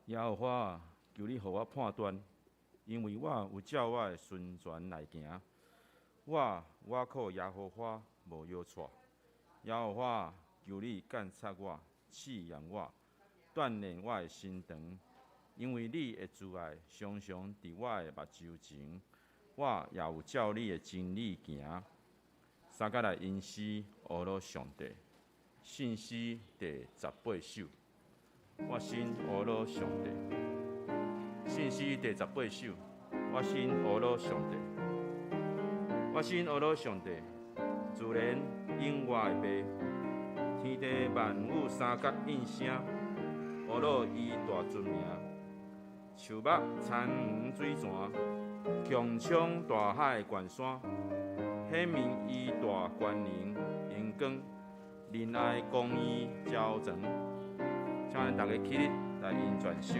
耶和華啊，求你予我判斷，因為我有照我的順權來行。我靠耶和華無搖掣。耶和華啊，求你鑒察我，試驗我，鍛鍊我的心腸，因為你的慈愛常常佇我的目睭前，我也有照你的真理行。三角來吟詩，呵咾上帝。信詩第18首，我心呵咾上帝。信詩第十八首，我心呵咾上帝。我心呵咾上帝，自然應我的爸，天地萬有三角應聲，呵咾伊大尊名。樹木田園水泉，穹蒼大海群山，顯明伊大權能榮光，仁愛公義昭彰。請咱逐家起立來吟全首。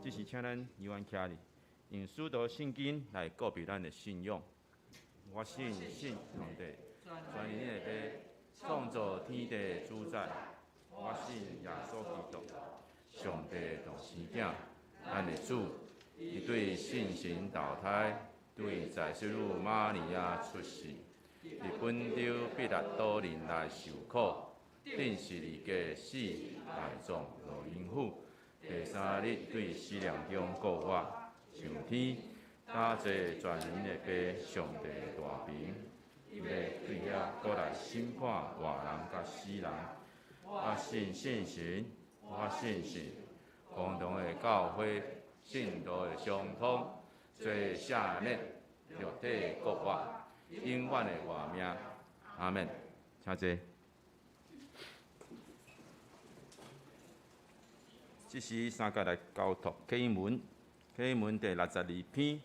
這時請咱猶原徛立，用使徒信經來告別咱的信仰。我信信上帝，全能的父，創造天地主宰。我信耶穌基督，上帝獨生囝，咱的主。伊對聖神投胎，對在聖女瑪利亞出世，佇本丟彼拉多任內受苦，釘十字架死，埋葬落陰府。第三日對死人中復活，上天，搭坐全能的父上帝大爿，伊欲對遐閣來審判活人佮死人。我信聖神，我信信共同的教會，聖徒的相通，罪赦免，肉體復活，永遠的活命。阿們，請坐。這時三角來交託啟文，啟文第62篇，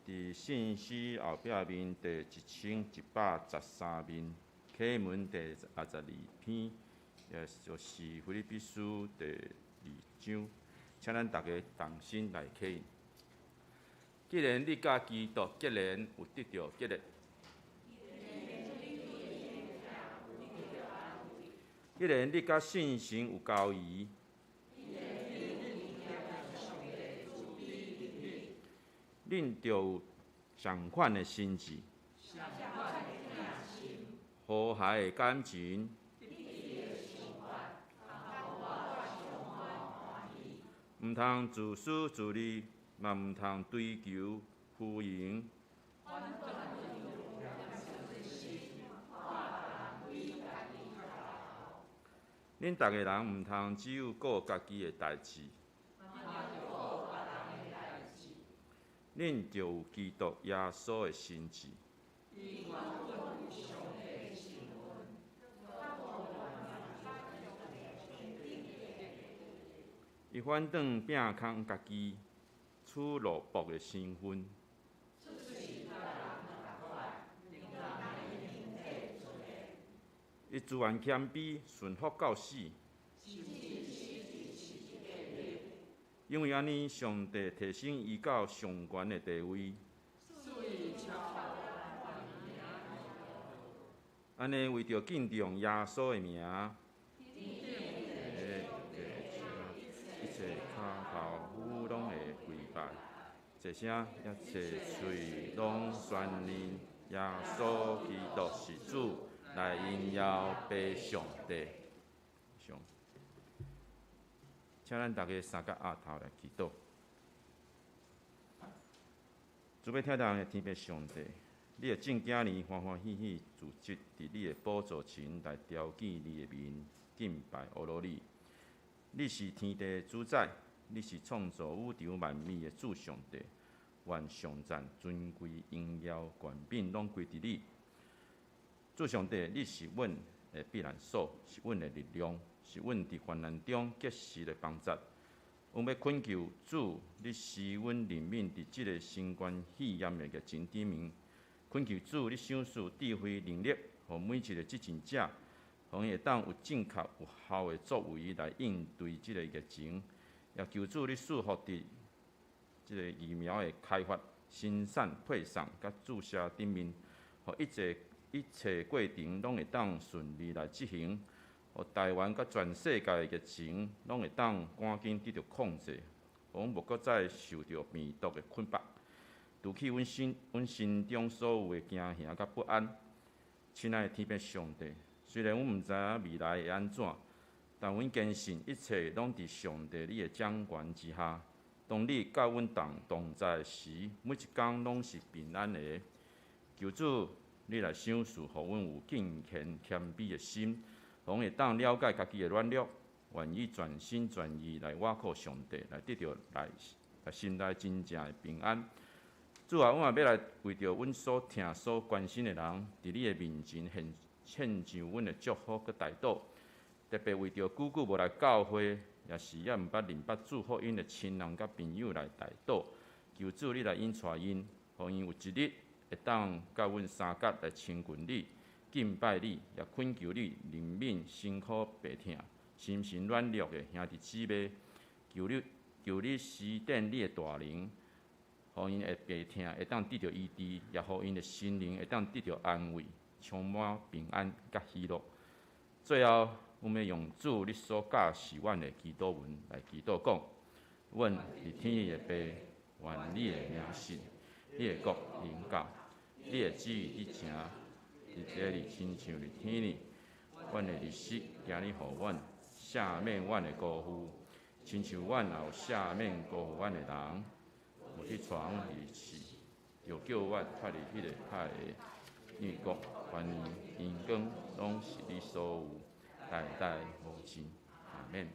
佇信詩後壁面第1113面，啟文第62篇，也就是腓立比書第2章，請咱逐家同心來啟。既然你佮基督結連，有得著激勵。既然你佮聖神有交誼，恁著有仝款的心志，和諧的感情，毋通自私自利，嘛毋通追求虛榮。恁逐个人毋通只有顧家己的代誌。恁著有基督耶穌的心志。伊反轉摒空家己，取奴僕的身份。伊自願謙卑，順服到死。因為按呢，上帝提升伊到上懸的地位。按呢，為著敬重耶穌的名，一切跤頭夫攏會跪拜，一聲一切喙攏宣認耶穌基督是主，來榮耀父上帝。上，請咱逐家三角額頭來祈禱。主欲疼咱的天父上帝，你的眾囝兒歡歡喜喜聚集佇你的寶座前來朝見你的面，敬拜阿羅你。你是天地的主宰，你是創造宇宙萬物的主上帝。願頌讚、尊貴、榮耀、權柄攏歸佇你。主上帝，你是阮的避難所，是阮的力量，是阮佇患難中及時的幫助。阮欲懇求主，你施阮憐憫佇這个新冠肺炎的疫情頂面。懇求主，你賞賜智慧能力，予每一个執政者，予𪜶會當有正確有效的作為來應對這个疫情。也求主你賜福佇這个疫苗的開發、生產、配送佮注射頂面，予一切一切過程攏會當順利來執行，予台灣佮全世界的疫情攏會當趕緊得著控制，予阮無閣再受著病毒的捆綁，除去阮心阮心中所有的驚嚇佮不安。親愛的天父上帝，雖然阮毋知影未來會按怎，但阮堅信一切攏佇上帝你的掌權之下。當你佮阮同同在時，每一工攏是平安的。求主，你來賞賜，予阮有敬虔謙卑的心，予阮會當了解家己的軟弱，願意全心全意來倚靠上帝，來得著來來心內真正的平安。主啊，阮也欲來為著阮所疼、所關心的人，佇你的面前獻獻上阮的祝福佮代禱，特別為著久久無來教會，也是猶毋捌認捌主福音的親人佮朋友來代禱，求主你來引帶𪜶，予𪜶有一日會當佮阮相佮來親近你、敬拜你，也懇求你憐憫辛苦病疼、心神軟弱的兄弟姊妹，求你求你施展你的大能，予𪜶的病疼會當得著醫治，也予𪜶的心靈會當得著安慰，充滿平安佮喜樂。最後，阮欲用主你所教示阮的祈禱文來祈禱講：阮佇天的父，願你的名聖，你的國臨到，你的旨意佇成，佇地裡親像佇天裡。阮的日食今日予阮，赦免阮的辜負，親像阮也有赦免辜負阮的人。毋去帶阮入試，著救阮脫離彼个歹的。因為國、權勢、榮光，攏是你所有，代代無盡。阿們。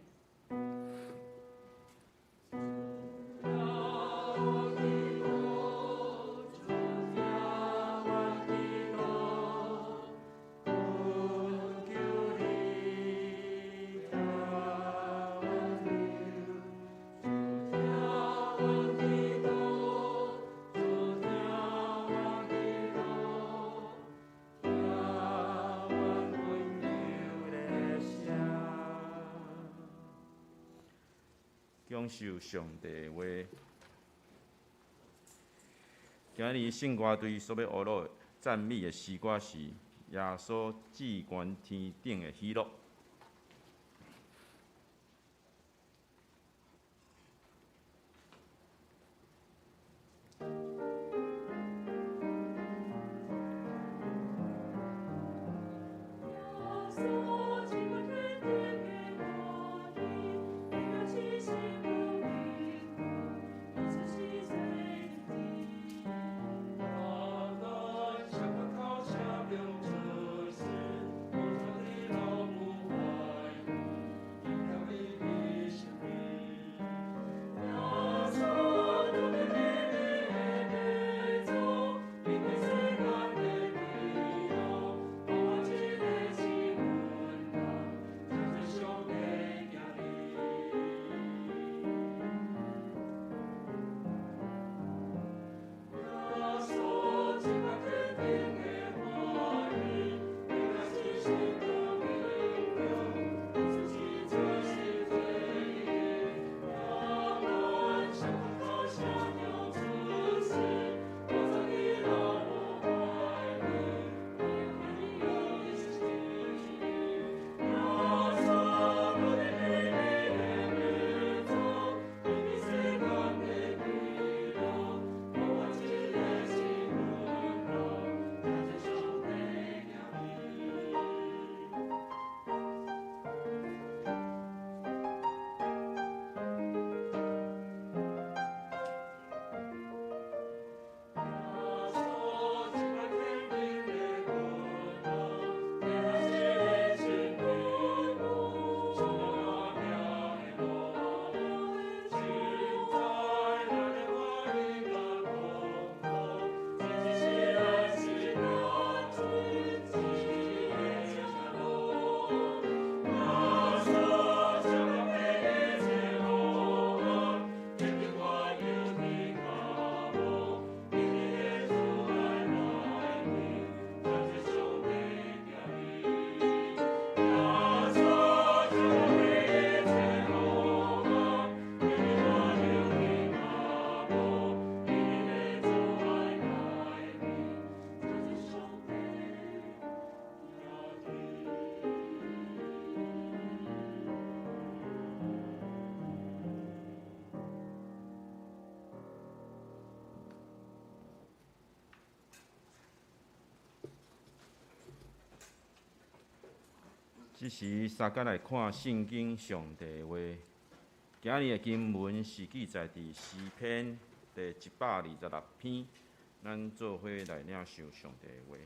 享受上帝的話。今日聖歌隊所欲學錄讚美的詩歌是耶穌至懸天頂的喜樂。這時相佮來看聖經上帝話。今日的經文是記載佇詩篇第126篇，咱做伙來領受上帝話。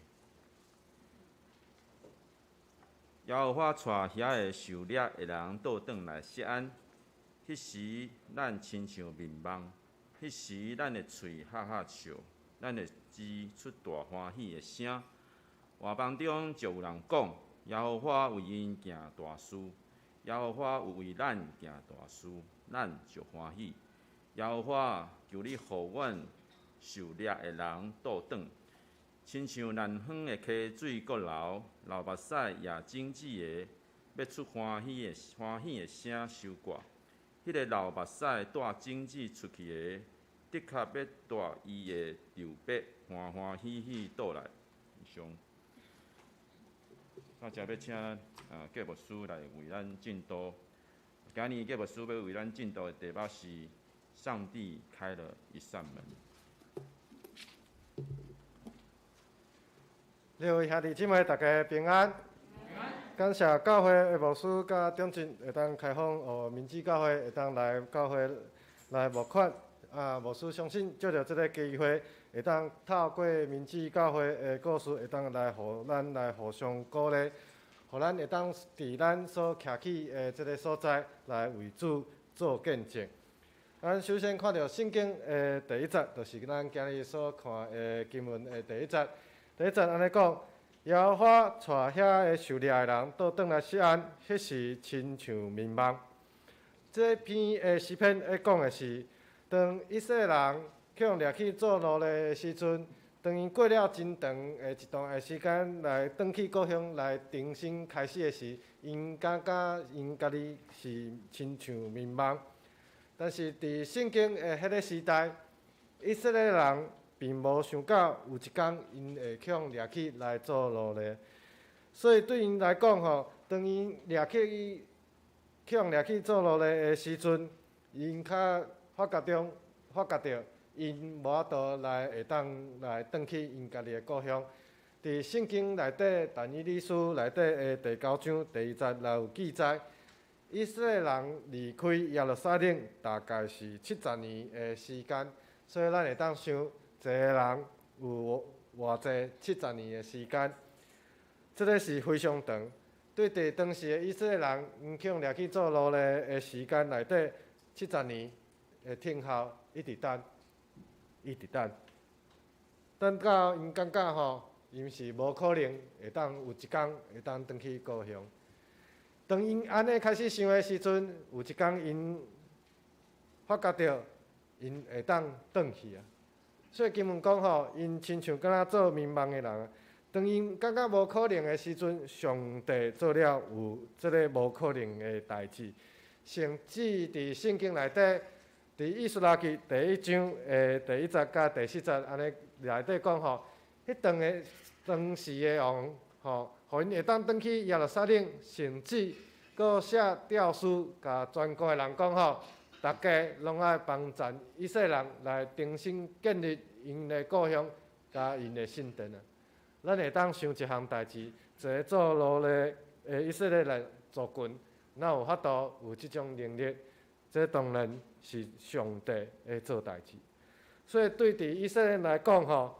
耶和華帶遐个受掠的人倒轉來錫安，彼時咱親像眠夢，彼時咱的喙哈哈笑，咱的舌出大歡喜的聲。外邦中就有人講：耶和華為𪜶行大事，耶和華有為咱行大事，咱就歡喜。耶和華，求你予阮受掠的人倒轉，親像南方的溪水閣流，流目屎也種子的，欲出歡喜的聲收割。彼个流目屎帶種子出去的，的確欲帶伊的稻箔歡歡喜喜倒來。以上。大家欲請郭牧師來為咱證道。今日郭牧師欲為咱證道的題目是：上帝開了一扇門。各位兄弟姊妹，大家平安。感謝教會的牧師佮長執會當開放，予明志教會會當來教會來募款。啊，牧師相信藉著這个機會，會當透過明志教會的故事，會當來予咱來互相鼓勵，予咱會當佇咱所徛起的這个所在來為主做見證。咱首先看著聖經的第一節，就是咱今日所看的經文的第一節。第一節按呢講：耶和華帶遐个受掠的人倒轉來錫安，彼時親像眠夢。這篇的詩篇咧講的是，當以色列人去予掠去做奴隸的時陣，當𪜶過了真長的一段的時間來轉去故鄉來重新開始的時，𪜶感覺𪜶家己是親像眠夢。但是佇聖經的彼个時代，以色列人並無想到有一工𪜶會去予掠去來做奴隸，所以對𪜶來講吼，當𪜶掠去去予掠去做奴隸的時陣，𪜶較發覺中發覺著，𪜶無法度來會當來轉去𪜶家己的故鄉。佇聖經內底，但以理書內底的第九章第二節內有記載，以色列人離開耶路撒冷大概是70年的時間，所以咱會當想，一個人有偌濟70年的時間，這个是非常長。對佇當時的以色列人，𪜶去予掠去做奴隸的時間內底，七十年的等候，一直等，一直等，等到𪜶感覺吼，𪜶是無可能會當有一工會當轉去故鄉。當𪜶按呢開始想的時陣，有一工𪜶發覺著，𪜶會當轉去啊。所以經文講吼，𪜶親像敢若做眠夢的人。當𪜶感覺無可能的時陣，上帝做了有這个無可能的代誌。甚至佇聖經內底，佇以斯拉記第一章的第一節佮第四節按呢內底講吼，彼當的當時的王吼，予𪜶會當轉去耶路撒冷，甚至閣寫詔書，共全國的人講吼，大家攏愛幫贊以色列人來重新建立𪜶的故鄉，佮𪜶的聖殿啊。咱會當想一項代誌，一个做奴隸的以色列人族群，哪有法度有這種能力？這當然是上帝會做代誌。所以對佇以色列人來講吼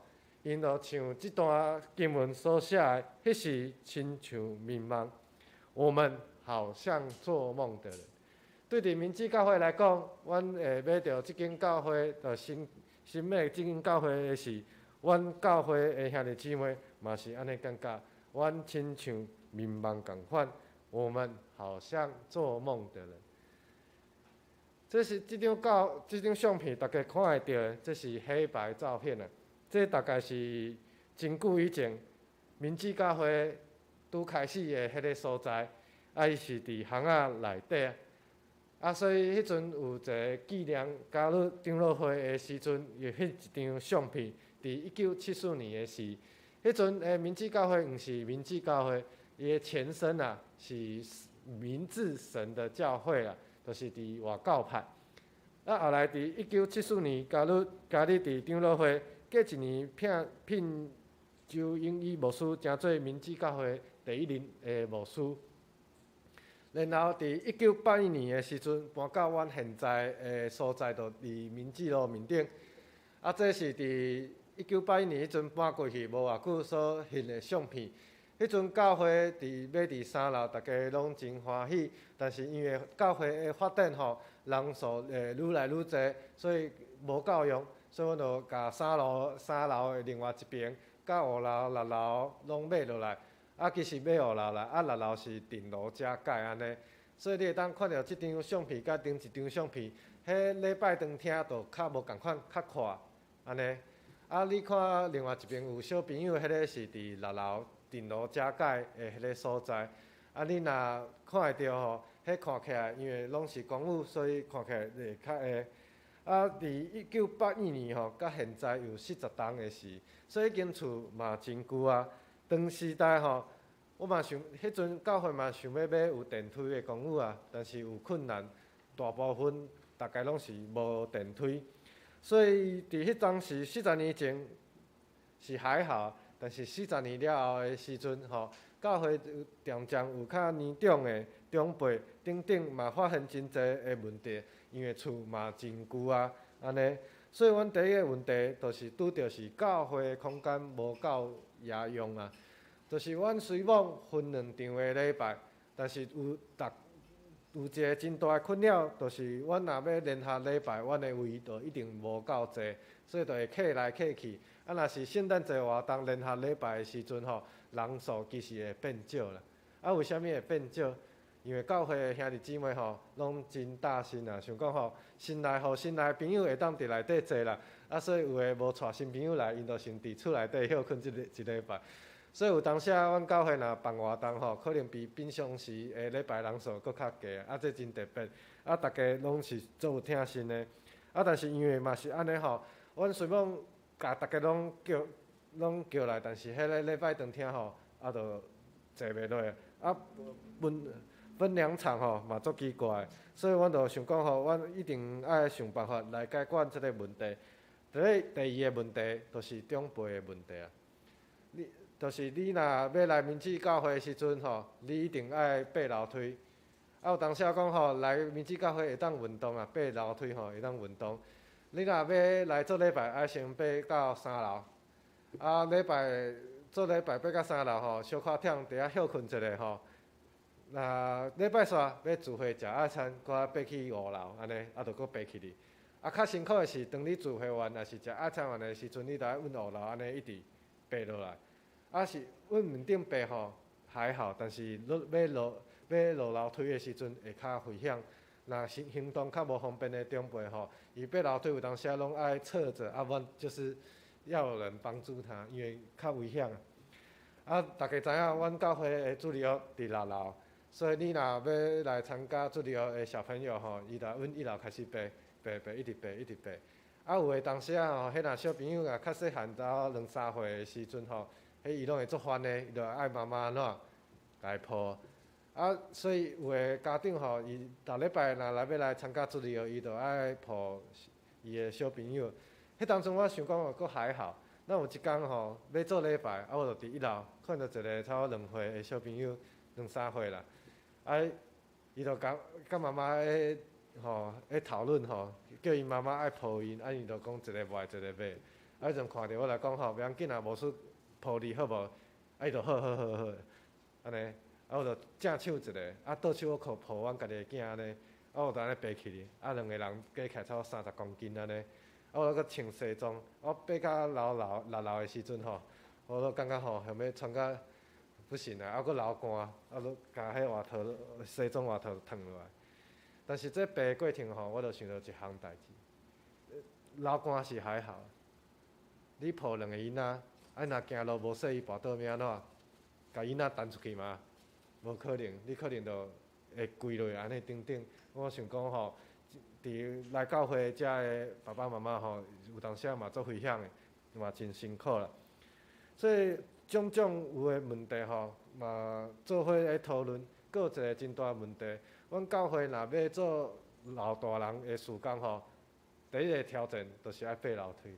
，𪜶就像這段經文所寫的，彼時親像眠夢，我們好像做夢的人。對佇明志教會來講，阮會買著這間教會，就新新買這間教會的時，阮教會的兄弟姊妹嘛是按呢感覺，阮親像眠夢仝款，我們好像做夢的人。這是這張教這張相片，大家看會著的，這是黑白照片啊。這大概是真久以前，明志教會拄開始的彼个所在，啊，伊是佇巷仔內底啊。啊，所以彼陣有一个紀念加入長老會的時陣，有彼一張相片，佇1974年的時，彼陣的明志教會毋是明志教會，伊的前身啊是明志神的教會啊，就是佇外教派。啊，後來佇1974年加入佇長老會，過一年聘聘周永義牧師，成做明志教會第一任的牧師。然後佇1981年的時陣搬到阮現在的所在，就佇民治路面頂。啊，這是佇一九八一年彼陣搬過去無偌久所翕的相片。彼陣教會佇欲佇三樓，大家攏真歡喜。但是因為教會的發展吼，人數會愈來愈濟，所以無夠用，所以阮就共三樓的另外一邊，佮五樓、六樓攏買落來。啊，其實買五樓啦，啊六樓是頂樓加蓋按呢。所以你會當看著這張相片佮頂一張相片，彼禮拜堂廳就較無仝款，較闊按呢。啊，你看另外一邊有小朋友，彼个是佇六樓頂樓加蓋的彼个所在。啊，你若看會著吼，彼看起來因為攏是公寓，所以看起來會較會。啊，佇1981年吼，到現在有40冬的時，所以彼間厝嘛真舊啊。當時代吼，我嘛想，彼陣教會嘛想欲買有電梯的公寓啊，但是有困難，大部分大概攏是無電梯，所以佇彼當時四十年前是還好，但是四十年了後的時陣吼，教會漸漸有較年長的長輩等等嘛發現真濟的問題，因為厝嘛真舊啊，按呢，所以阮第一个問題就是拄著是教會的空間無夠也用啊。就是阮雖罔分兩場的禮拜，但是有逐有一个真大的困擾，就是阮若欲聯合禮拜，阮的位就一定無夠濟，所以就會客來客去。啊，若是聖誕節活動聯合禮拜的時陣吼，人數其實會變少啦。啊，為啥物會變少？因為教會的兄弟姊妹吼，攏真貼心啊，想講吼，新來予新來的朋友會當佇內底坐啦。啊，所以有的無帶新朋友來，𪜶就先佇厝內底歇睏這個一禮拜。所以有當時仔，阮教會若辦活動吼，可能比平常時的禮拜人數閣較低，啊，這真特別。啊，逐家攏是足有疼心的。啊，但是因為嘛是按呢吼，阮雖罔共逐家攏叫來，但是彼个禮拜堂廳吼，啊，就坐袂落。啊，分兩場吼，嘛足奇怪。所以阮就想講吼，阮一定愛想辦法來解決這个問題。第二个問題，就是長輩的問題啊。你就是你若欲來民治教會的時陣吼，你一定愛爬樓梯。啊，有當時仔講吼，來民治教會會當運動啊，爬樓梯吼會當運動。你若欲來做禮拜，愛先爬到三樓。啊，禮拜做禮拜爬到三樓吼，小可忝，佇遐歇睏一下吼。若禮拜煞欲聚會食晚餐，閣愛爬去五樓，按呢，啊，就閣爬起去。啊，較辛苦的是，當你聚會完，抑是食晚餐完的時陣，你著愛往五樓按呢一直爬落來。啊是往面頂爬吼還好，但是落欲落欲落樓梯的時陣會較危險。若是行動較無方便的長輩吼，伊爬樓梯有當時仔攏愛側著，啊，無就是要有人幫助他，因為較危險。啊，大家知影，阮教會的主日學佇六樓，所以你若欲來參加主日學的小朋友吼，伊就往一樓開始爬，爬爬一直爬一直爬。啊，有的當時仔吼，彼若小朋友若較細漢，到兩三歲的時陣吼，彼伊攏會足煩的，伊就愛媽媽按怎共伊抱。啊，所以有的家長吼，伊逐禮拜若來欲來參加主日學，伊就愛抱伊的小朋友。彼當陣我想講哦，閣還好。咱有一工吼，欲做禮拜，啊，我就佇一樓看著一个差不多兩歲的小朋友，兩三歲啦。啊，伊就共佮媽媽咧吼咧討論吼，叫伊媽媽愛抱𪜶，啊，𪜶就講一个欲，一个欲。啊，彼陣看著我來講吼，袂要緊啊，牧師抱你好無？啊，伊就好好好好，按呢，啊，我就正手一个，啊，倒手我靠抱阮家己的囝按呢，啊，我就按呢爬起去，啊，兩个人加起來差不多30公斤按呢，啊，我閣穿西裝，我爬到樓六樓的時陣吼，我都感覺吼，想欲喘甲不行啊，啊，閣流汗，啊，閣共彼外套西裝外套脫落來。但是這爬的過程吼，我就想著一項代誌，流汗是還好，你抱兩个囡仔，啊，若行路無細意跋倒欲按怎？共囡仔彈出去嗎？無可能，你可能就會跪落按呢等等。我想講吼，佇來教會遮的爸爸媽媽吼，有當時嘛足危險的，嘛真辛苦啦。所以種種有的問題吼，嘛做伙咧討論。閣有一个真大問題，阮教會若欲做老大人的事工吼，第一个挑戰就是愛爬樓梯。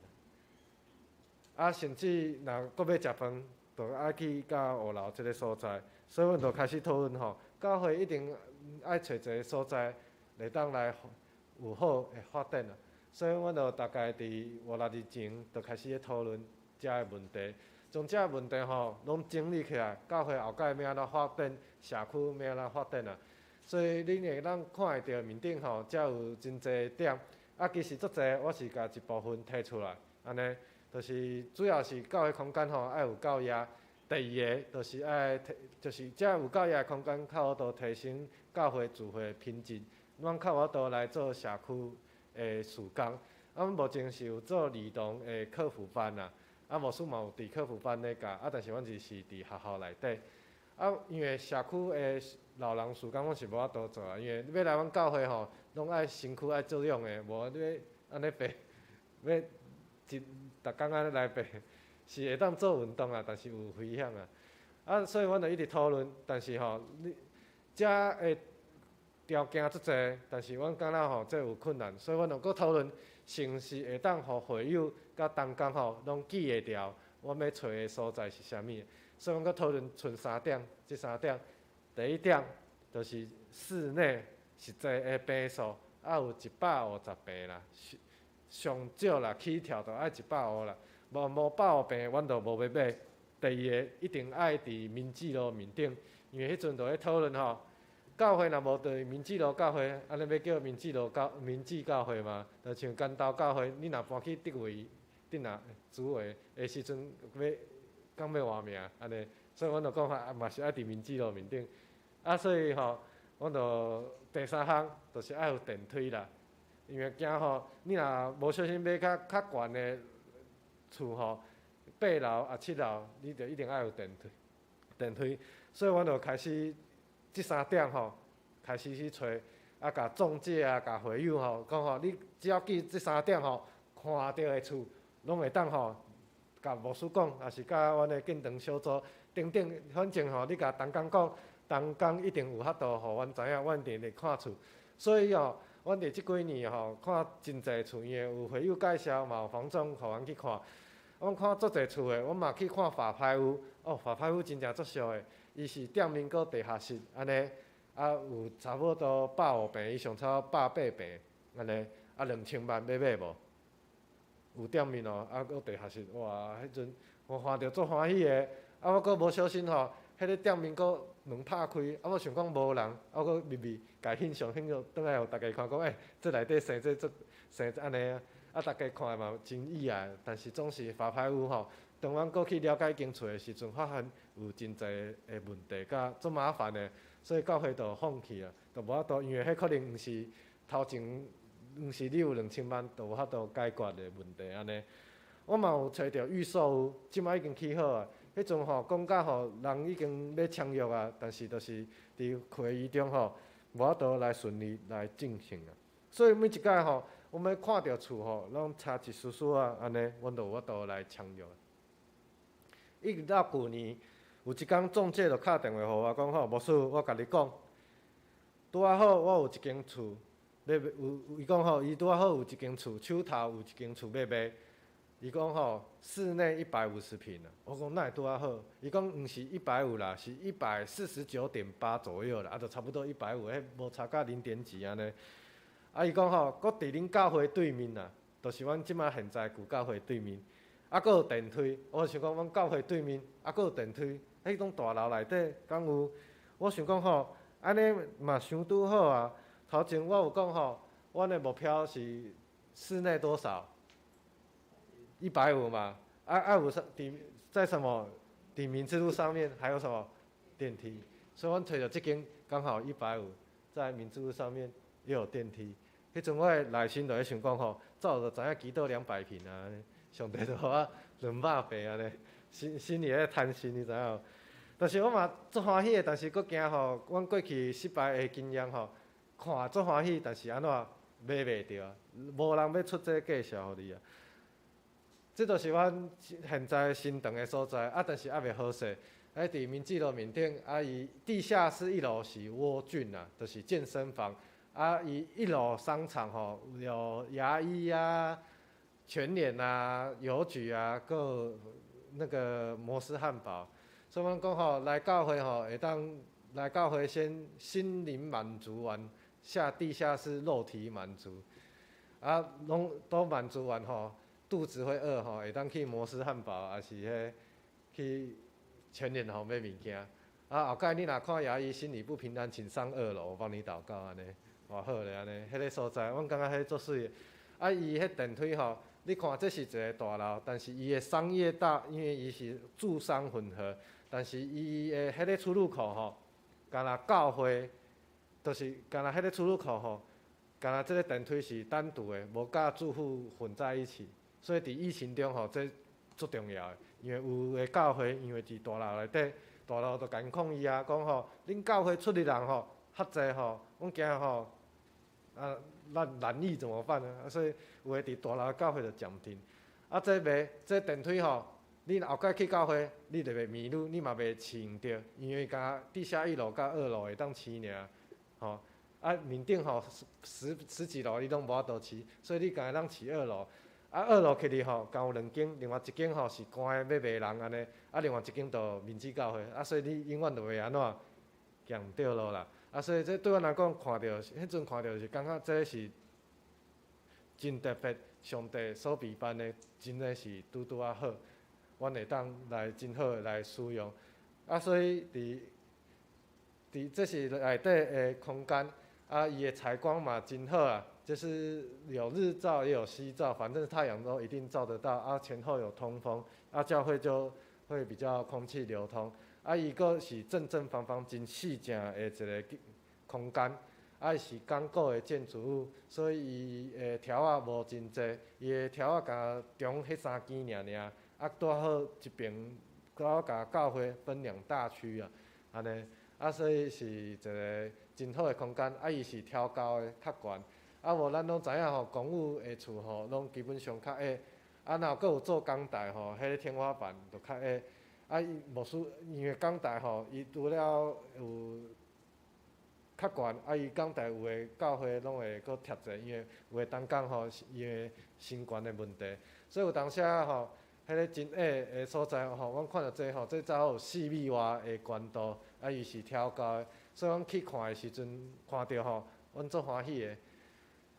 啊，甚至若閣欲食飯，就愛去到五樓這个所在，所以阮就開始討論吼，教會一定愛揣一个所在，會當來有好的發展啊。所以，阮就大概佇五六日前就開始咧討論遮个問題，將遮個問題吼攏整理起來，教會後蓋欲按怎發展，社區欲按怎發展啊。所以，恁會當看會著面頂吼，遮有真濟點。啊，其實足濟，我是共一部分提出來，按呢，就是主要是教會空間吼愛有夠野。第二个就是愛提，就是遮有夠野的空間，較有法度提升教會聚會的品質，阮較有法度來做社區的事工。啊，阮目前是有做兒童的課輔班啦，啊，牧師嘛有佇課輔班咧教，啊，但是阮就是佇學校內底。啊，因為社區的老人事工，阮是無法度做啊，因為欲來阮教會吼，攏愛身軀愛壯的，無你欲按呢爬，欲一逐工按呢來爬，是會當做運動啊，但是有危險啊。啊，所以阮就一直討論，但是吼，你遮的條件足濟，但是阮感覺吼這有困難，所以阮就閣討論，是毋是會當予會友佮同工吼攏記會牢，阮欲揣的所在是啥物？所以阮閣討論賰三點，這三點，第一點就是室內實際的坪數愛有150坪啦，上少啦起跳就愛一百五啦，無無百五坪，阮就無欲買。第二个一定愛佇民治路面頂，因為彼陣就咧討論吼，教會若無佇民治路教會，按呢欲叫民治路教民治教會嘛？就像關渡教會，你若搬去竹圍、竹南、竹圍的時陣，欲敢欲換名按呢？所以阮就講啊，嘛是愛佇民治路面頂。啊，所以吼，阮就第三項就是愛有電梯啦，因為驚吼，你若無小心買較較懸的厝吼，八樓啊七樓，你就一定愛有電梯，電梯。所以阮就開始這三點吼，開始去揣，啊，共中介啊，共會友吼講吼，你只要記這三點吼，看著的厝攏會當吼，共牧師講，抑是佮阮的建堂小組等等，反正吼，你共同工講，同工一定有法度予阮知影，阮定咧看厝。所以吼，阮佇這幾年吼，看真濟厝，因為有會友介紹，嘛有房仲予阮去看。阮看足濟厝的，阮嘛去看法拍屋，哦，法拍屋真正足俗的，伊是店面閣地下室按呢，啊有差不多百五坪，伊上差180坪按呢，啊2000萬欲買無？有店面哦，啊閣地下室，哇！彼陣我看著足歡喜的，啊我閣無小心吼，彼个店面閣門拍開，啊我想講無人，啊我閣入去共翕相翕著轉來予大家看，講欸，這內底生這足生按呢啊，啊逐家看嘛真意外，但是總是法拍屋吼，當阮閣去了解彼間厝的時陣，發現有真濟的問題，佮足麻煩的，所以到歲就放棄啊，就無法度，因為彼可能毋是頭前，毋是你有兩千萬就有法度解決的問題按呢。我嘛有揣著預售屋，這擺已經起好啊。彼陣吼講甲吼人已經欲簽約啊，但是就是佇會議中吼無法度來順利來進行啊。所以每一擺吼，阮欲看著厝吼，攏差一絲絲仔按呢，阮就有法度來簽約。一直到舊年，有一工中介就敲電話予我講吼，牧師，我共你講，拄仔好我有一間厝欲有，伊講吼，伊拄仔好有一間厝，手頭有一間厝欲賣。伊講吼，室內150坪啊，我講哪會拄仔好？伊講毋是一百五啦，是149.8左右啦，啊，就差不多一百五，彼無差甲零點幾按呢。啊，伊講吼，閣佇恁教會對面啊，就是阮這擺現在舊教會對面，啊，閣有電梯。我想講，阮教會對面，啊，閣有電梯，彼棟大樓內底敢有？我想講吼，按呢嘛傷拄好啊。頭前我有講吼，阮的目標是室內多少？150嘛，啊啊有啥？佇在什麼？佇民治路上面還有什麼電梯？所以阮揣著這間剛好一百五，在民治路上面又有電梯。彼陣我的內心就咧想講吼，早就知影祈禱200坪啊，上帝就予我200坪按呢，心心裡咧貪心，你知影無？但是我嘛足歡喜的，但是閣驚吼，阮過去失敗的經驗吼，看足歡喜，但是按怎買袂著，無人欲出這個價數予你啊。這就是阮現在新堂的所在，啊，但是猶未好勢。啊，佇民治路面頂，啊，伊地下室一樓是窩菌啊，就是健身房。啊，伊一樓商場吼，有牙醫啊、全聯啊、郵局啊，閣有那個摩斯漢堡。所以阮講吼，來教會吼，會當來教會先心靈滿足完，下地下室肉體滿足，啊，攏都滿足完吼，肚子會餓吼，會當去摩斯漢堡，抑是彼去全聯吼買物件。啊，後蓋你若看牙醫心裡不平安，請上二樓，我幫你禱告按呢，偌好咧按呢。彼个所在，阮感覺彼足媠的。啊，伊彼電梯吼，你看這是一个大樓，但是伊的商業大，因為伊是住商混合，但是伊的彼个出入口吼，敢若教會，就是敢若彼个出入口吼，敢若這个電梯是單獨的，無佮住戶混在一起，所以佇疫情中吼，這足重要的，因為有的教會因為佇大樓內底，大樓就共𪜶抗議啊，講吼，恁教會出入人吼較濟吼，阮驚吼，啊，咱難以怎麼辦呢？啊，所以有的佇大樓教會就暫停。啊，這袂，這電梯吼，你後蓋去教會，你就袂迷路，你嘛袂飼著，因為敢地下一樓佮二樓會當飼爾，吼。啊，面頂吼十幾樓你攏無法度飼，所以你敢會當飼二樓。啊，二樓起去吼，敢有兩間，另外一間吼是關的欲賣人按呢，啊，另外一間就民主教會，啊，所以你永遠就袂按怎行毋著路啦。啊，所以這對阮來講，看著彼陣看著是感覺這是真特別，上帝所備辦的，真的是拄拄仔好，阮會當來真好的來使用。啊，所以佇這是內底的空間，啊，伊的採光嘛真好啊，就是有日照也有夕照，反正太陽都一定照得到。啊，前後有通風，啊，教會就會比較空氣流通。啊，伊閣是正正方方真四正的一个空間，啊，伊是鋼構的建築物，所以伊的柱仔無真濟，伊的柱仔共中彼三支爾爾，啊，拄好一爿，拄好共教會分兩大區啊，按呢，啊，所以是一个真好的空間，啊，伊是挑高的，較懸，啊，無咱攏知影吼，公寓的厝吼，攏基本上較矮，啊，若閣有做講台吼，彼个天花板就較矮。啊，伊牧師因為講台吼，伊除了有較懸，啊，伊講台有的教會攏會閣貼者，因為有的同工吼，因為身懸的問題，所以有當時吼，彼个真矮的所在吼，阮看著這吼，這才有4米外的懸度，啊，伊是挑高的，所以阮去看的時陣，看著吼，阮足歡喜的。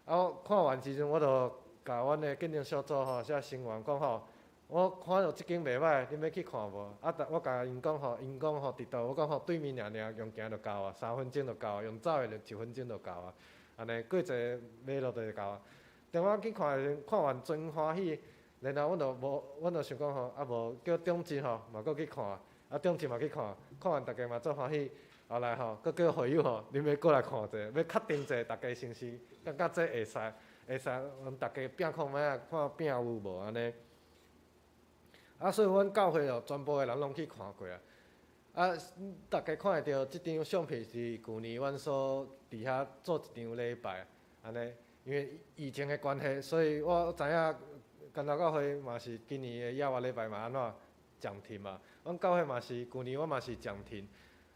啊，我看完時陣，我就共阮的建築小組吼，寫成員講吼，我看著這間袂䆀，恁欲去看無？啊，但我共𪜶講吼，𪜶講吼佇佗，我講吼對面爾爾，用行就到啊，3分鐘就到啊，用走的就1分鐘就到啊。按呢過一个馬路就到啊。當我去看的時陣，看完真歡喜，然後阮就無，阮就想講吼，啊無叫長進吼，嘛閣去看，啊長進嘛去看，看完逐家嘛足歡喜。後來吼，閣叫會友吼，恁欲過來看者，欲確定者，逐家是毋是感覺這會使，會使，阮逐家拼看覓仔，看拼有無按呢。啊，所以阮教會哦，全部的人攏去看過啊。啊，逐家看會著這張相片是舊年阮所佇遐做一場禮拜，按呢，因為疫情的關係，所以我知影干焦教會嘛是今年的野外禮拜嘛按怎暫停嘛。阮教會嘛是舊年我嘛是暫停。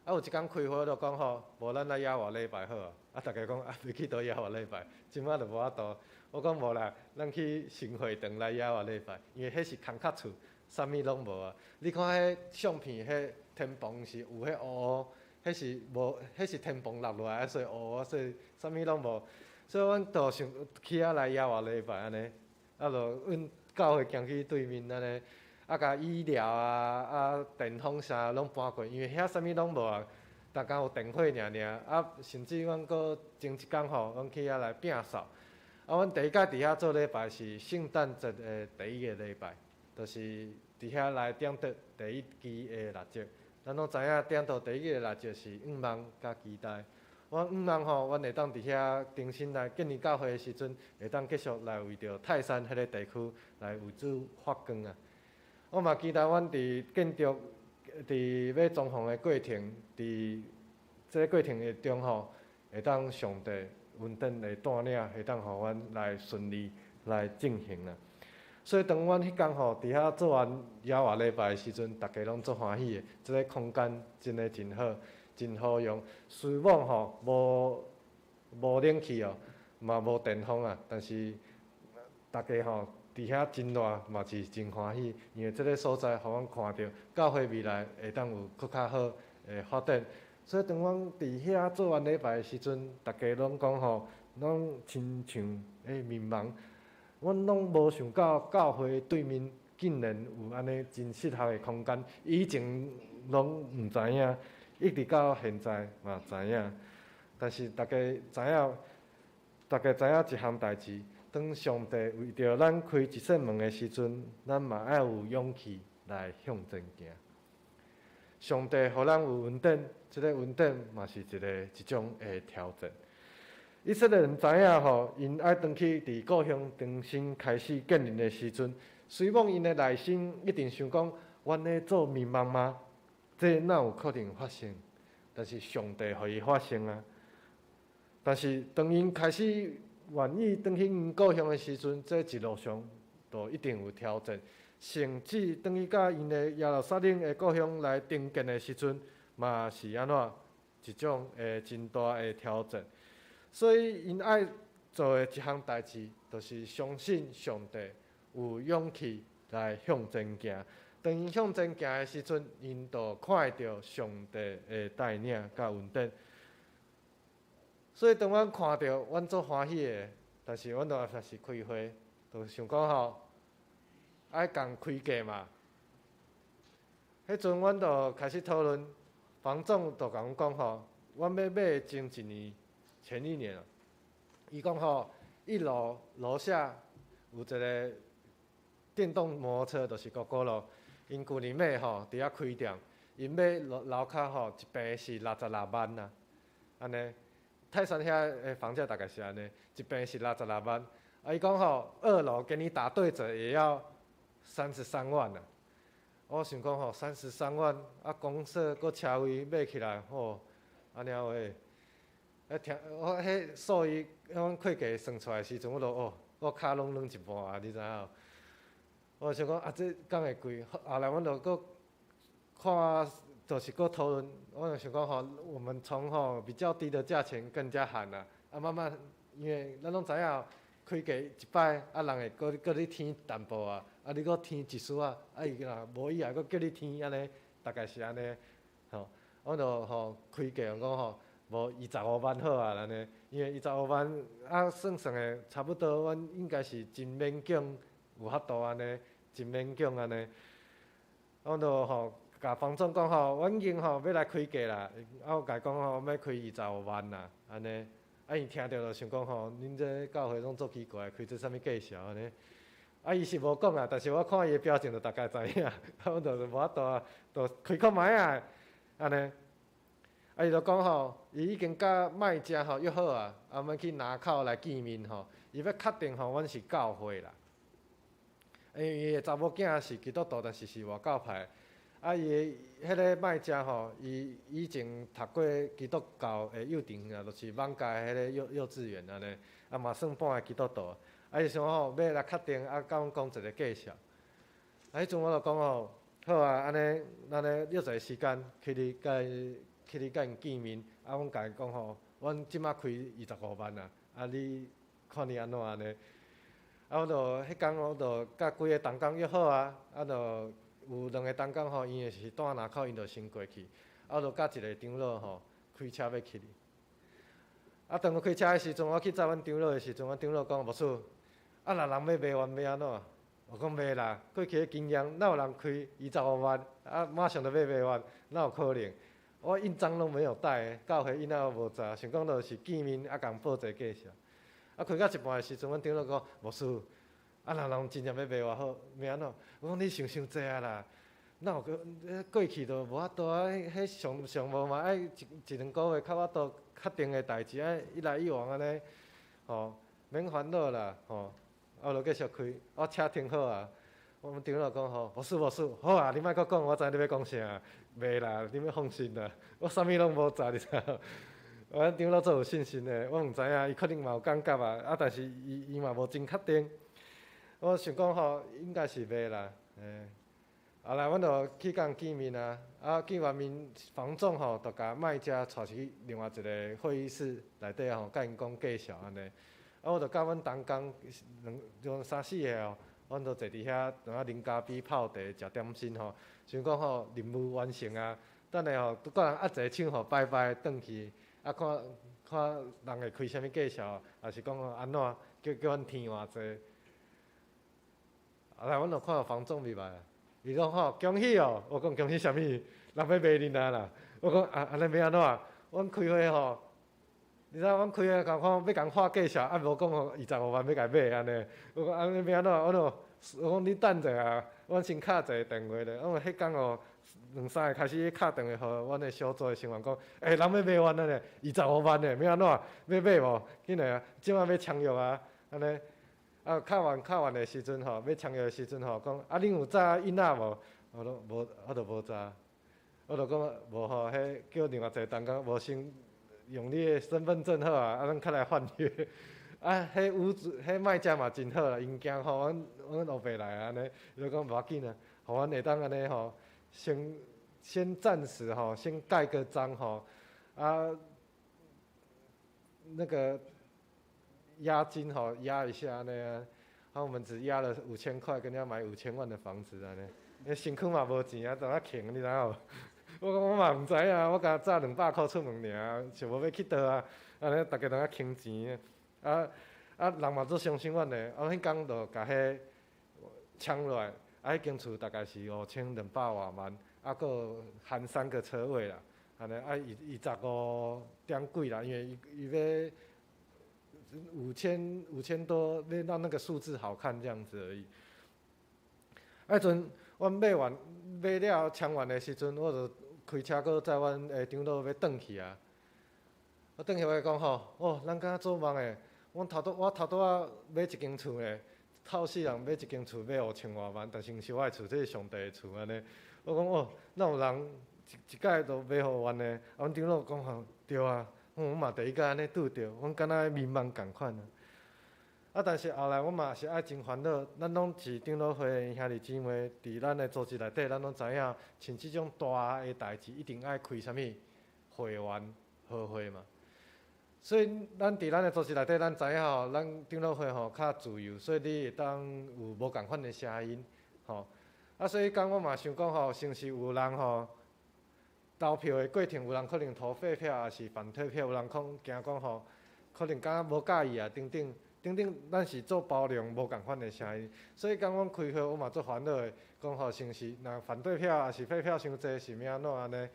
啊，有一工開會就講吼，無咱來野外禮拜好啊。啊，逐家講啊，欲去佗野外禮拜，這擺就無法度。我講無啦，咱去新會堂來野外禮拜，因為彼是空殼厝。啥物攏無啊！你看彼相片，彼天棚是有彼烏烏，彼是無，彼是天棚落落來，所以烏烏，所以啥物攏無。所以阮就想去遐來野外禮拜按呢，啊，就阮教會行去對面按呢，啊，共椅料啊、啊電風扇攏搬過，因為遐啥物攏無啊，逐工有電火爾爾，啊，甚至阮閣前一工吼，阮去遐來摒掃，啊，阮第一擺佇遐做禮拜是聖誕節的第一个禮拜。就是佇遐來點著第一支的蠟燭，咱攏知影點著第一支的蠟燭是向望佮期待。我向望吼，阮會當佇遐重新來建立教會的時陣，會當繼續來為著泰山彼个地區來為主發光啊！我嘛期待阮佇建築、佇欲裝潢的過程，佇這个過程的中吼，會當上帝恩典的帶領，會當予阮來順利來進行啊！所以當阮彼工吼佇遐做完野外禮拜的時陣，逐家攏足歡喜的。這个空間真的真好，真好用。雖罔吼無冷氣哦，嘛無電風啊，但是逐家吼佇遐真熱嘛是真歡喜，因為這个所在予阮看著教會未來會當有閣較好的發展。所以當阮佇遐做完禮拜的時陣，逐家攏講吼，攏親像迷茫，阮攏無想到教會對面竟然有按呢真適合的空間，以前攏毋知影，一直到現在嘛知影。但是逐家知影，逐家知影一項代誌，當上帝為著咱開一扇門的時陣，咱嘛愛有勇氣來向前行。上帝予咱有恩典，這个恩典嘛是一種的挑戰。以色列人知影吼，𪜶愛轉去佇故鄉重新開始建立的時陣，雖罔𪜶的內心一定想講：阮咧做美夢嗎？這哪有可能發生？但是上帝予伊發生啊！但是當𪜶開始願意轉去𪜶故鄉的時陣，這一路上就一定有挑戰。甚至轉去佮𪜶的耶路撒冷的故鄉來重建的時陣，嘛是按怎一種的真大的挑戰。所以𪜶愛做的一項代誌，就是相信上帝有勇氣來向前行。當𪜶向前行的時陣，𪜶就看會著上帝的帶領佮恩典。所以當阮看著，阮足歡喜的，但是阮都也是開會，就想講吼，愛共開價嘛。彼陣阮就開始討論，房總就共阮講吼，阮欲買前一年、前一年，伊講吼，一樓樓下有一個電動摩托車，就是 Gogoro，𪜶舊年買吼，佇遐開店，𪜶買樓樓跤吼，一坪是66萬啊，按呢，泰山遐的房價大概是按呢，一坪是六十六萬，啊，伊講吼，二樓給你打對折也要33萬啊。我想講吼，三十三萬，啊，公設閣車位買起來吼，按呢話，啊聽我彼數字，阮會計算出來時陣，我就哦，我跤攏軟一半啊，你知影無？我想講啊，這敢會貴？後來阮就閣看，就是閣討論，我就想講吼，我們從吼比較低的價錢跟人家喊啊，啊慢慢，因為咱攏知影，開價一擺，啊人會閣閣咧添淡薄啊，啊你閣添一絲仔，啊伊若無意啊，閣叫你添按呢，大概是按呢，吼，我就吼開價講吼，無25萬好啊，按呢，因為二十五萬啊算算的差不多，阮應該是真勉強有法度按呢，真勉強按呢，我就吼共房總講吼，阮已經吼欲來開價啦，啊我共伊講吼，欲開二十五萬啦，按呢。啊！伊聽著就想講吼，恁這教會攏足奇怪，開這啥物價數按呢？啊，伊是無講啊，但是我看伊的表情就大概知影，啊，阮就是無法度啊，就開看覓啊，按呢。啊，伊就講吼，伊已經佮賣家吼約好啊，啊，阮去林口來見面吼，伊欲確定吼，阮是教會啦。因為伊的查某囝是基督徒，但是是外教派。啊，伊的彼个賣家吼，伊以前讀過基督教的幼稚園啊，就是艋舺彼个幼稚園按呢，啊嘛算半个基督徒。啊，伊想吼，欲來確定，啊，佮阮講一个價數。啊，彼陣我就講吼，好啊，按呢，咱咧約一个時間去你共伊去你共𪜶見面。啊，阮共伊講吼，阮這馬開二十五萬啊，啊，你看你按怎按呢？啊，我就彼工我就佮幾个同工約好啊，啊，就有兩个同工吼，𪜶的是蹛林口，𪜶就先過去。啊，我就佮一个長老吼，開車欲去。啊，當我開車的時陣，我去載阮長老的時陣，阮長老講：牧師，啊，若人欲賣阮欲按怎？我講袂啦，過去的經驗，哪有人開二十五萬，啊，馬上就欲賣完，哪有可能？我印章攏沒有帶，教會印仔無紮，想講就是見面啊，共報一个價數。啊，開到一半的時陣，阮長老講：牧師，啊，若人真正欲賣偌好，欲按怎？我講你想傷濟啊啦，哪有過去就無法度啊？彼上上無嘛愛一一兩個月較法度確定的代誌，愛一來一往按呢，吼，免煩惱啦，吼。啊，我就繼續開，我車停好啊。阮長老講吼，牧師牧師，好啊，你莫閣講，我知你欲講啥，袂啦，你欲放心啦，我啥物攏無紮，你知無？阮長老足有信心的，我毋知影，伊可能嘛有感覺啊，啊，但是伊伊嘛無真確定。我想講吼，應該是袂啦，嘿。後來阮就去共見面啊，啊，見完面，房總吼就共賣家帶去另外一个會議室內底吼，共𪜶講價數按呢。啊，我就佮阮同工兩、兩三四个哦，阮就坐佇遐，踮遐啉咖啡、泡茶、食點心吼，想講吼任務完成啊，等下吼，閣人握一个手吼，拜拜轉去，啊看看人會開啥物價數，抑是講按怎叫叫阮添偌濟。後來阮就看到房仲入來，伊講吼恭喜哦，我講恭喜啥物？人欲賣恁啊啦。我講啊，按呢欲按怎？阮開會吼，你知影阮開會共看欲共喊價數，啊無講吼25萬欲共買按呢。我講按呢欲按怎？我講我講你等者啊，阮先敲一个電話咧。我彼工哦，兩三个開始敲電話予阮的小組的成員講，欸，人欲賣阮啊呢，二十五萬呢，欲按怎？欲買無？緊來啊，這馬欲簽約啊，按呢。啊，敲完敲完的時陣吼，欲簽約的時陣吼，講啊，恁有紮印仔無？我講無，我就無紮。我就講無吼，彼叫另外一个同工無先用你的身份證好啊，啊，咱較來換約。啊，彼屋主、彼賣家嘛真好啦，𪜶驚吼，阮阮烏白來按呢，伊就講無要緊啊，予阮會當按呢吼，先先暫時吼，先蓋個章吼，啊，那個押金吼押一下按呢啊，啊，我們只押了5000塊，跟人家買5000萬的房子按呢，因身軀嘛無錢啊，怎啊窮你知影無？我講我嘛毋知影，我敢若紮200箍出門爾，想無欲去佗啊，按呢逐家通啊窮錢，啊啊人嘛足相信阮的，啊彼工就共彼簽落來，啊彼間厝大概是5200外萬，啊閣含三個車位啦，按呢啊25點幾啦，因為伊伊欲5000多，欲讓那個數字好看這樣子而已。啊彼陣阮買完買了簽完的時陣，我就開車閣載阮的長老欲轉去啊。我轉去我講吼，哦，咱敢若做夢的，阮頭拄我頭拄仔買一間厝咧，透死人買一間厝買5000外萬，但是毋是我的厝，這是上帝的厝按呢。我講哦，哪有人一一擺就買予阮呢？啊，阮長老講吼，對啊，阮嘛第一擺按呢拄著，阮敢若眠夢仝款啊。啊，但是後來阮嘛是愛真煩惱，咱攏是長老會的兄弟姊妹，佇咱的組織內底，咱攏知影，像這種大的代誌，一定愛開啥物會員和會嘛。所以咱佇咱的組織內底，咱知影吼，咱長老會吼較自由，所以你會當有無仝款的聲音，吼。啊，所以講我嘛想講吼，是毋是有人吼投票的過程，有人可能投廢票，抑是反對票，有人講驚講吼，可能感覺無佮意啊，等等。等等，咱是做包容無仝款的聲音，所以講阮開會，我嘛足煩惱的，講吼是毋是若反對票抑是廢票傷濟，是欲按怎按呢？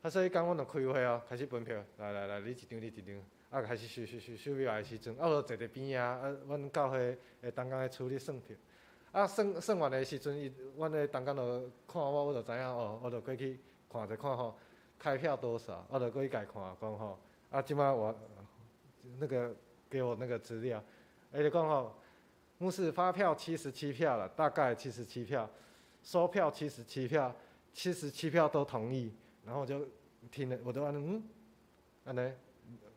啊，所以講阮就開會哦，開始分票，來來來，你一張，你一張，啊，開始數數數數入來的時陣，啊，我就坐佇邊仔，啊，阮教會的同工咧處理算票，啊，算算完的時陣，伊阮的同工就看我，我就知影哦，我就過去看一看吼，開票多少，我就過去共伊看，講吼，啊，這擺我那個。給我那個資料，伊就講吼，牧師發票七十七票了，大概七十七票，收票七十七票，七十七票都同意，然後我就聽了，我就按呢嗯，按呢，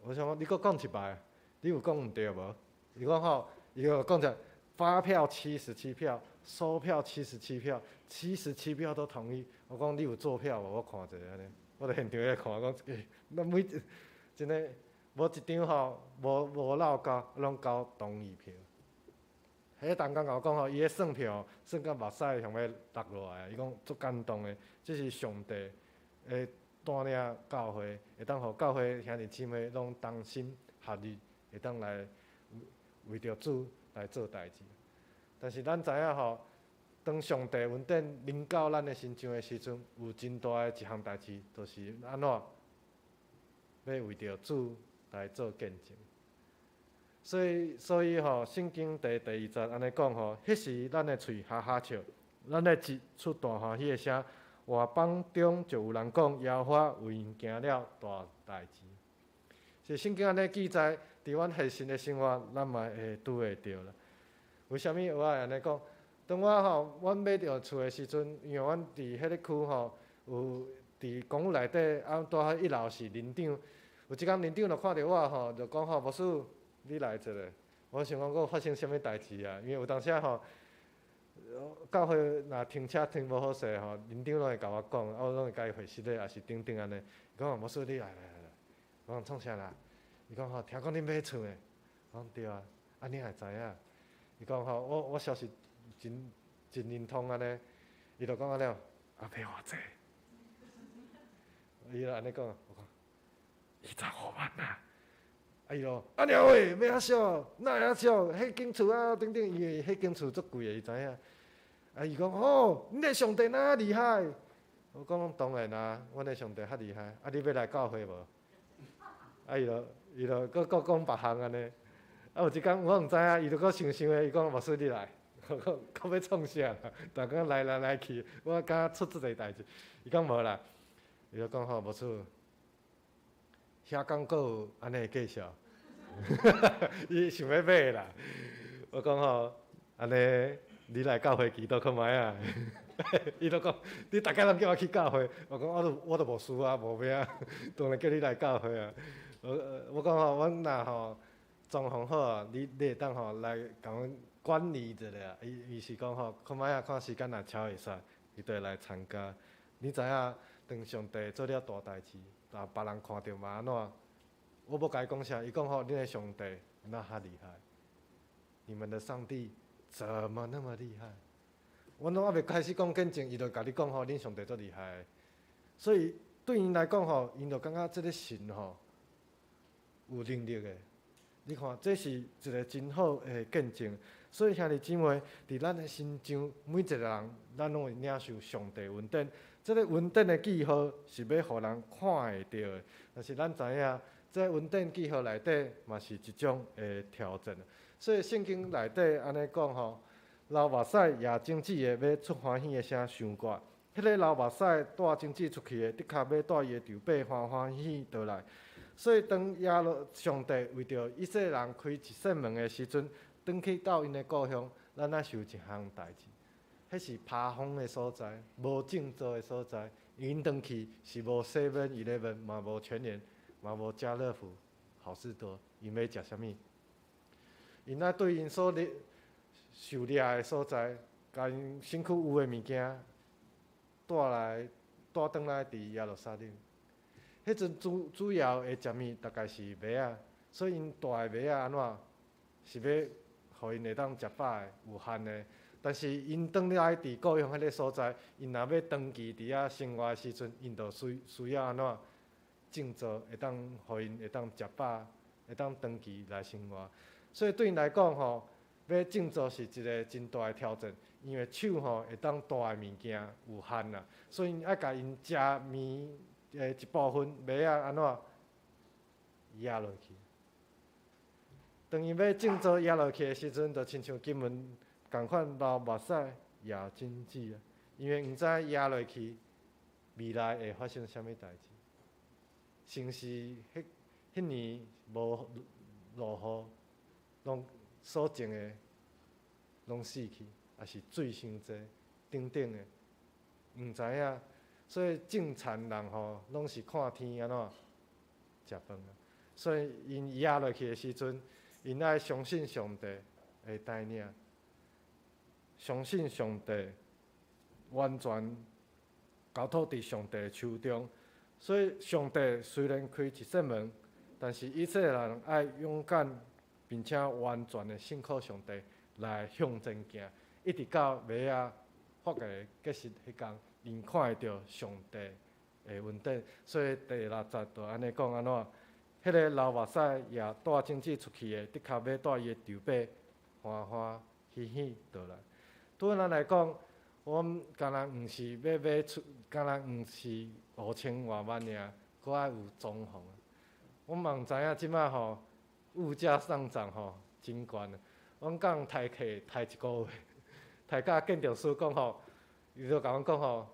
我想講你閣講一擺，你有講毋對無？伊講吼，伊就講者發票七十七票，收票七十七票，七十七票都同意。我講你有做票無？我看一下按呢，我佇現場咧看，講欸，那每真的。無一張吼，無無漏交，攏交同意票。彼同工共我講吼，伊咧算票，算甲目屎想欲落落來，伊講足感動的，這是上帝的帶領教會，會當予教會兄弟姊妹攏同心合意，會當來為著主來做代誌。但是咱知影吼，當上帝恩典臨到咱的身上的時陣，有真大的一項代誌，就是按怎欲為著主來做見證。所以，所以吼，聖經第二節按呢講吼，彼時咱的喙哈哈笑，咱的舌出大歡喜的聲，外邦中就有人講，耶和華為𪜶行了大代誌。是聖經按呢記載，佇阮現實的生活，咱嘛會拄會著啦。為啥物我會按呢講？當我吼，阮買著厝的時陣，因為阮佇彼個區吼，有佇公寓內底，啊，拄好一樓是鄰長。有一工鄰長就看著我吼，就講吼，牧師，你來一下。我想講，閣發生啥物代誌啊？因為有當時仔吼，教會若停車停無好勢吼，鄰長攏會共我講，啊，我攏會共伊回失禮，抑是等等按呢。伊講牧師，你來來來來，我講創啥啦？伊講吼，聽講你買厝的，我講對啊，啊你哪會知影？伊講吼，我我消息真真靈通按呢，伊就講按呢，啊買偌濟？伊就按呢講，我講25萬啊！啊伊就按呢喂，欲遐俗，哪會遐俗？彼間厝啊，等等，因為彼間厝足貴的，伊知影。啊伊講哦，你的上帝哪厲害？我講當然啊，阮的上帝較厲害。啊，你欲來教會無？啊伊就伊就閣閣講別項按呢。啊有一工我毋知影，伊就閣想想的，伊講牧師你來，我講閣欲創啥啦？逐工來來來去，我敢若出這个代誌。伊講無啦，伊就講吼牧師，遐敢閣有按呢的介紹？伊想欲買啦。我講吼，按呢你來教會祈禱看覓啊？伊就講，你逐工攏叫我去教會，我講我都我都無事啊，無欲啊，當然叫你來教會啊。我我講吼，阮若吼裝潢好啊，你你會當吼來共阮管理一下啊。伊伊是講吼，看覓啊，看時間若超會使，伊就會來參加。你知影，當上帝做了大代誌，若別人看著嘛按怎？我無共伊講啥，伊講吼，恁的上帝哪遐厲害？你們的上帝怎麼那麼厲害？阮攏猶未開始講見證，伊就共你講吼，恁上帝足厲害。所以對𪜶來講吼，𪜶就感覺這个神吼有能力的。你看，這是一個真好的見證。所以兄弟姊妹，佇咱的身上，每一個人，咱攏會領受上帝恩典。這个恩典的記號是欲予人看會著的，但是咱知影，這恩典記號內底嘛是一種的挑戰。所以聖經內底按呢講吼，流目屎也種子的欲出歡喜的聲傷掛。彼个流目屎帶種子出去的，的確欲帶伊的丈伯歡歡喜喜倒來。所以當耶路上帝為著以色列人開一扇門的時陣，轉去到𪜶的故鄉，咱愛想一項代誌。彼是拋荒的所在，無種作的所在。𪜶轉去是無 Seven Eleven，嘛無全聯，嘛無家樂福、好市多，𪜶欲食啥物？𪜶愛對𪜶所掠狩獵的所在，共𪜶身軀有的物件帶來帶轉來佇耶路撒冷。彼陣主主要會食物大概是麥仔，所以𪜶帶的麥仔按怎？是欲予𪜶會當食飽的，有限的。但是𪜶轉來佇故鄉彼个所在，𪜶若欲長期佇遐生活的時陣，𪜶就需需要按怎種作，會當予𪜶會當食飽，會當長期來生活。所以對𪜶來講吼，欲種作是一个真大的挑戰，因為手吼會當帶的物件有限啦，所以愛共𪜶食物的一部分麥仔按怎壓落去。當𪜶欲種作壓落去的時陣，就親像經文仝款流目屎也種子啊，因為毋知壓落去未來會發生啥物代誌。是毋是彼彼年無落雨，攏所種的攏死去，抑是水傷濟等等的，毋知影。所以種田人吼，攏是看天按怎食飯啊。所以𪜶壓落去的時陣，𪜶愛相信上帝的帶領，相信上帝完全交託佇上帝的手中。所以上帝雖然開一扇門，但是以色列人愛勇敢並且完全的信靠上帝來向前行，一直到麥仔發芽結實彼工，𪜶看會著上帝的恩典。所以第六節就按呢講按怎？彼个流目屎也帶種子出去的，的確欲帶伊的丈伯歡歡喜喜倒來。對咱來講，阮敢若毋是欲買厝，敢若毋是五千外萬爾，閣愛有裝潢。阮嘛毋知影這擺吼物價上漲吼真懸。阮共人刣客刣一個月，刣甲建築師講吼，伊就共阮講吼，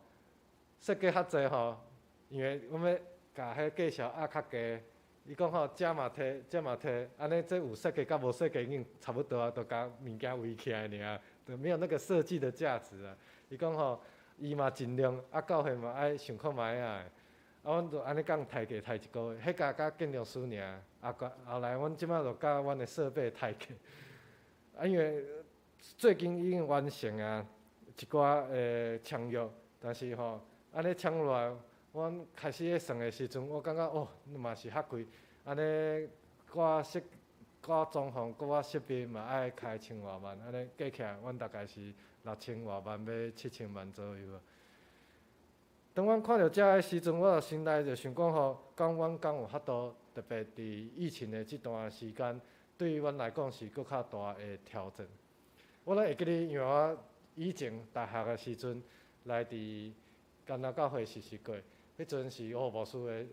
設計較濟吼，因為阮欲共彼價數壓較低。伊講吼，這嘛摕，這嘛摕，按呢這有設計佮無設計已經差不多啊，就共物件圍起來爾，就沒有那個設計的價值啊。伊講吼，伊嘛盡量，啊教會嘛愛想看覓仔，啊，阮就按呢共刣價刣一個月，彼共佮建築師爾，啊，後來阮這擺就佮阮的設備刣價，啊，因為最近已經完成啊一寡的簽約，但是吼，按呢簽落來，阮開始咧算的時陣，我感覺哦，嘛是較貴，按呢掛設掛裝潢、掛設備嘛愛開千外萬，按呢計起來，阮大概是六千外萬欲七千萬左右啊。當阮看著這的時陣，我就心內就想講吼，講阮敢有法度，特別佇疫情的這段時間，對阮來講是閣較大的挑戰。我攏會記得，因為我以前大學的時陣來佇干那教會實習過，彼陣是胡牧師的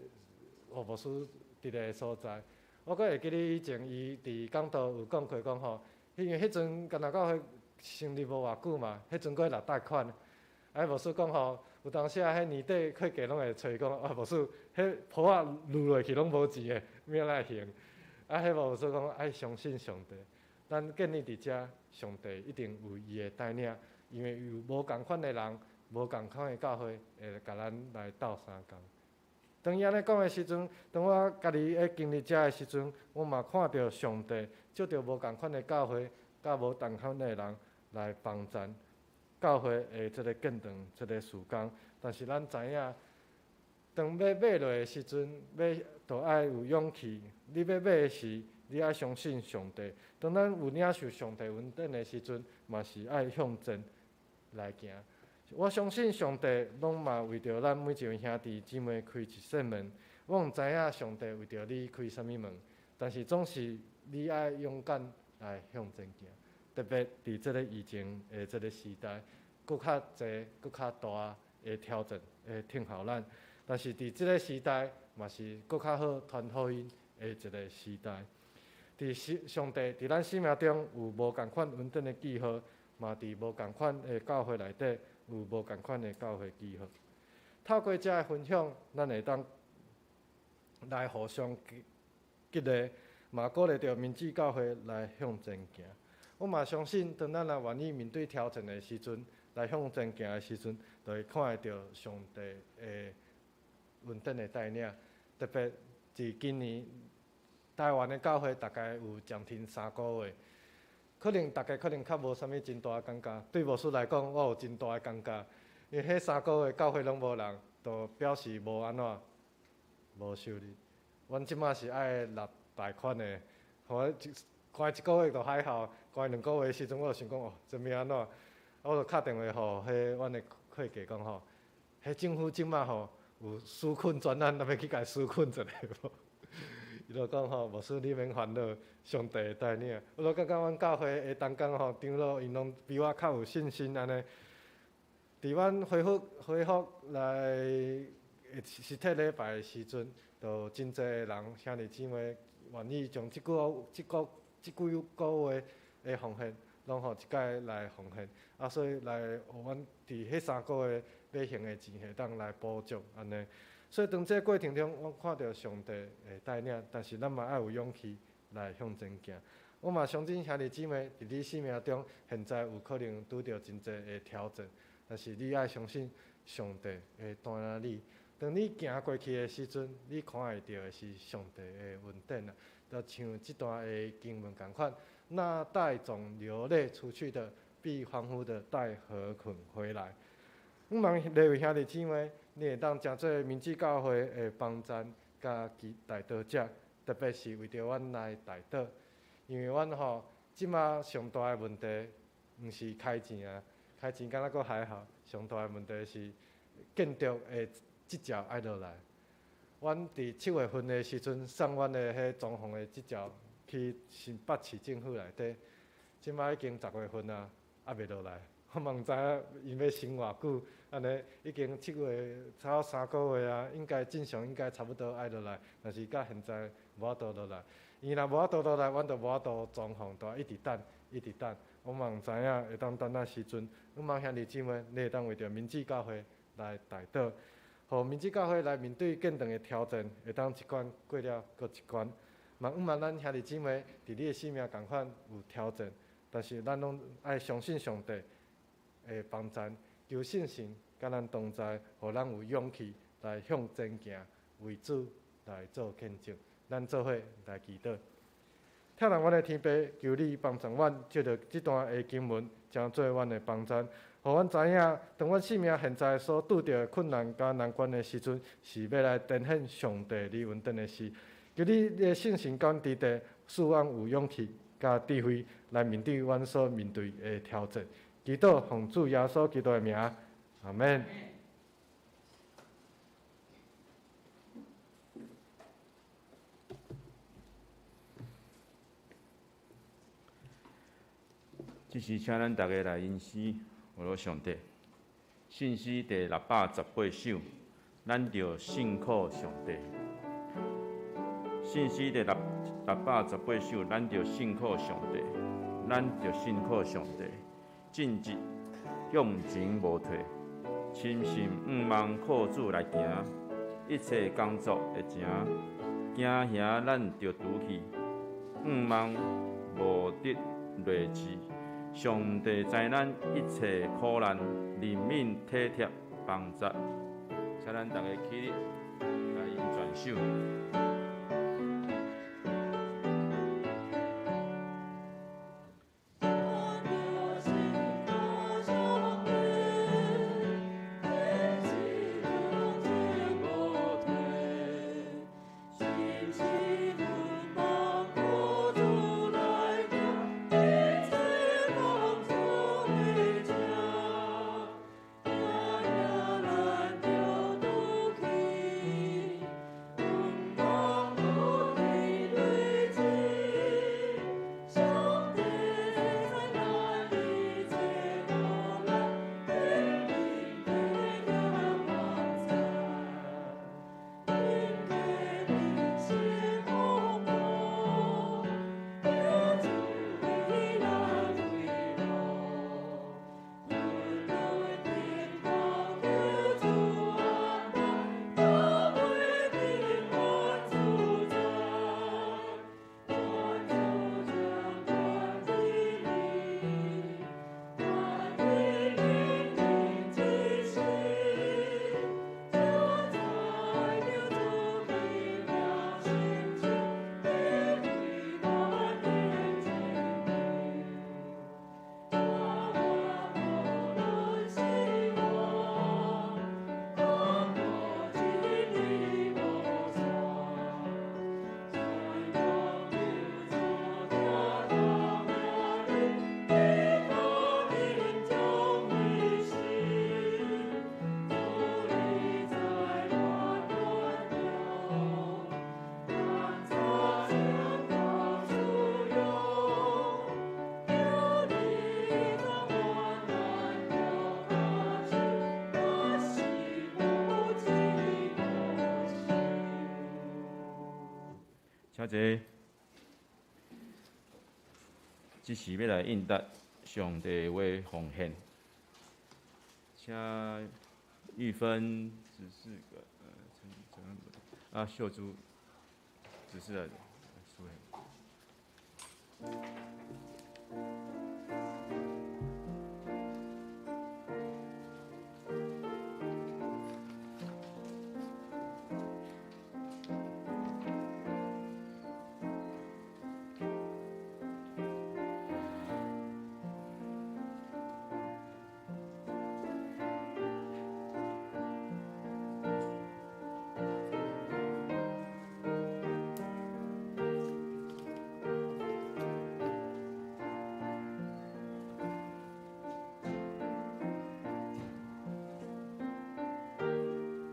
胡牧師佇个所在。我閣會記得以前伊佇講道有講過講吼，因為彼陣干那教會成立無偌久嘛，彼陣閣會摕貸款。啊，牧師講吼，有當時啊，彼年底會計攏會揣伊講，啊，牧師，彼簿仔攄落去攏無錢的，欲按怎還？啊，彼牧師講愛相信上帝，咱建立佇遮，上帝一定有伊的帶領，因為有無仝款的人，無仝款的教會，會共咱來鬥相共。當伊按呢講的時陣，當我家己咧經歷遮的時陣，我嘛看著上帝藉著無仝款的教會，佮無仝款的人來幫贊教會的這个建堂、這个事工。但是咱知影，當欲買落的時陣，欲就愛有勇氣。你欲買的時，你愛相信上帝。當咱有領受上帝恩典的時陣，嘛是愛向前來行。我相信上帝攏嘛為著咱每一位兄弟姊妹開一扇門。我毋知影上帝為著你開啥物門，但是總是你愛勇敢來向前行。特別佇這个疫情的這个時代，閣較濟、閣較大的挑戰會等候咱。但是佇這个時代，嘛是閣較好傳福音的一个時代。佇上帝佇咱生命中有無仝款恩典的記號，嘛佇無仝款的教會內底有無仝款的教會記號。透過這个分享，咱會當來互相激勵，嘛鼓勵著民主教會來向前行。我嘛相信，當咱若願意面對挑戰的時陣，來向前行的時陣，就會看會著上帝的恩典的帶領。特別佇今年，台灣的教會大概有暫停3個月，可能大家可能較無啥物真大的感覺。對牧師來講，我有真大的感覺，因為彼3個月教會攏無人，就表示無按怎，無收入。阮這馬是愛納貸款的，予關一個月就還好，關2個月的時陣，我就想講哦，這欲按怎？我就敲電話予彼阮的會計講吼，彼政府這馬吼有紓困專案，咱欲去共紓困一下無？伊就講吼，牧師你免煩惱，上帝會帶領。我就感覺阮教會的同工吼，長老𪜶攏比我較有信心按呢。佇阮恢復來實體禮拜的時陣，就真濟人兄弟姊妹願意將這幾個月的奉獻，攏予一概來奉獻，啊，所以來予阮佇彼3個月欲還的錢會當來補足按呢。所以當這個過程中，我看著上帝的帶領，但是咱嘛愛有勇氣來向前行。我嘛相信兄弟姊妹佇你生命中，現在有可能拄著真濟的挑戰，但是你愛相信上帝會帶領你。當你行過去的時陣，你看會著的是上帝的恩典啊！就像這段的經文仝款，那帶種流淚出去的，必歡呼的帶禾捆回來。我望各位兄弟姊妹，你會當成做民主教會的幫贊佮代禱者，特別是為著阮來代禱，因為阮吼這馬上大的問題，毋是開錢啊，開錢敢若閣還好，上大的問題是建築的執照愛落來。阮佇7月份的時陣送阮的彼裝潢的執照去新北市政府內底，這馬已經10月份啊，猶未落來。我嘛毋知影𪜶欲審偌久，按呢已經7月差3個月啊，應該正常應該差不多愛落來，但是到現在無法度落來。伊若無法度落來，阮就無法度裝潢，就愛一直等，一直等。我嘛毋知影會當等啥時陣。我望兄弟姊妹，你會當為著民主教會來代禱，予民主教會來面對建堂的挑戰，會當一關過了閣一關。嘛，毋茫咱兄弟姊妹佇你的生命仝款有挑戰，但是咱攏愛相信上帝的幫贊，求聖神佮咱同在，予咱有勇氣來向前行，為主來做見證。咱做伙來祈禱。疼愛阮的天父，求你幫助阮，藉著這段的經文，成做阮的幫贊，予阮知影，當阮生命現在所拄著的困難佮難關的時陣，是欲來展現上帝你恩典的時。求你的聖神佮阮佇佇，賜阮有勇氣佮智慧來面對阮所面對的挑戰。祈禱奉主耶穌基督的名，阿門。這時請咱逐家來吟詩，我羅上帝。信詩第618首，咱著信靠上帝。信詩第618首，咱著信靠上帝，咱著信靠上帝，進直向前無退，深信向望靠主來行，一切工作會成，驚嚇咱著拄去，向望無得劣志。上帝知咱一切苦難，憐憫體貼幫助，請咱逐家起立來吟全首。請坐。這時欲來應答上帝話奉獻，請玉芬執事個，陳啊秀珠執事來。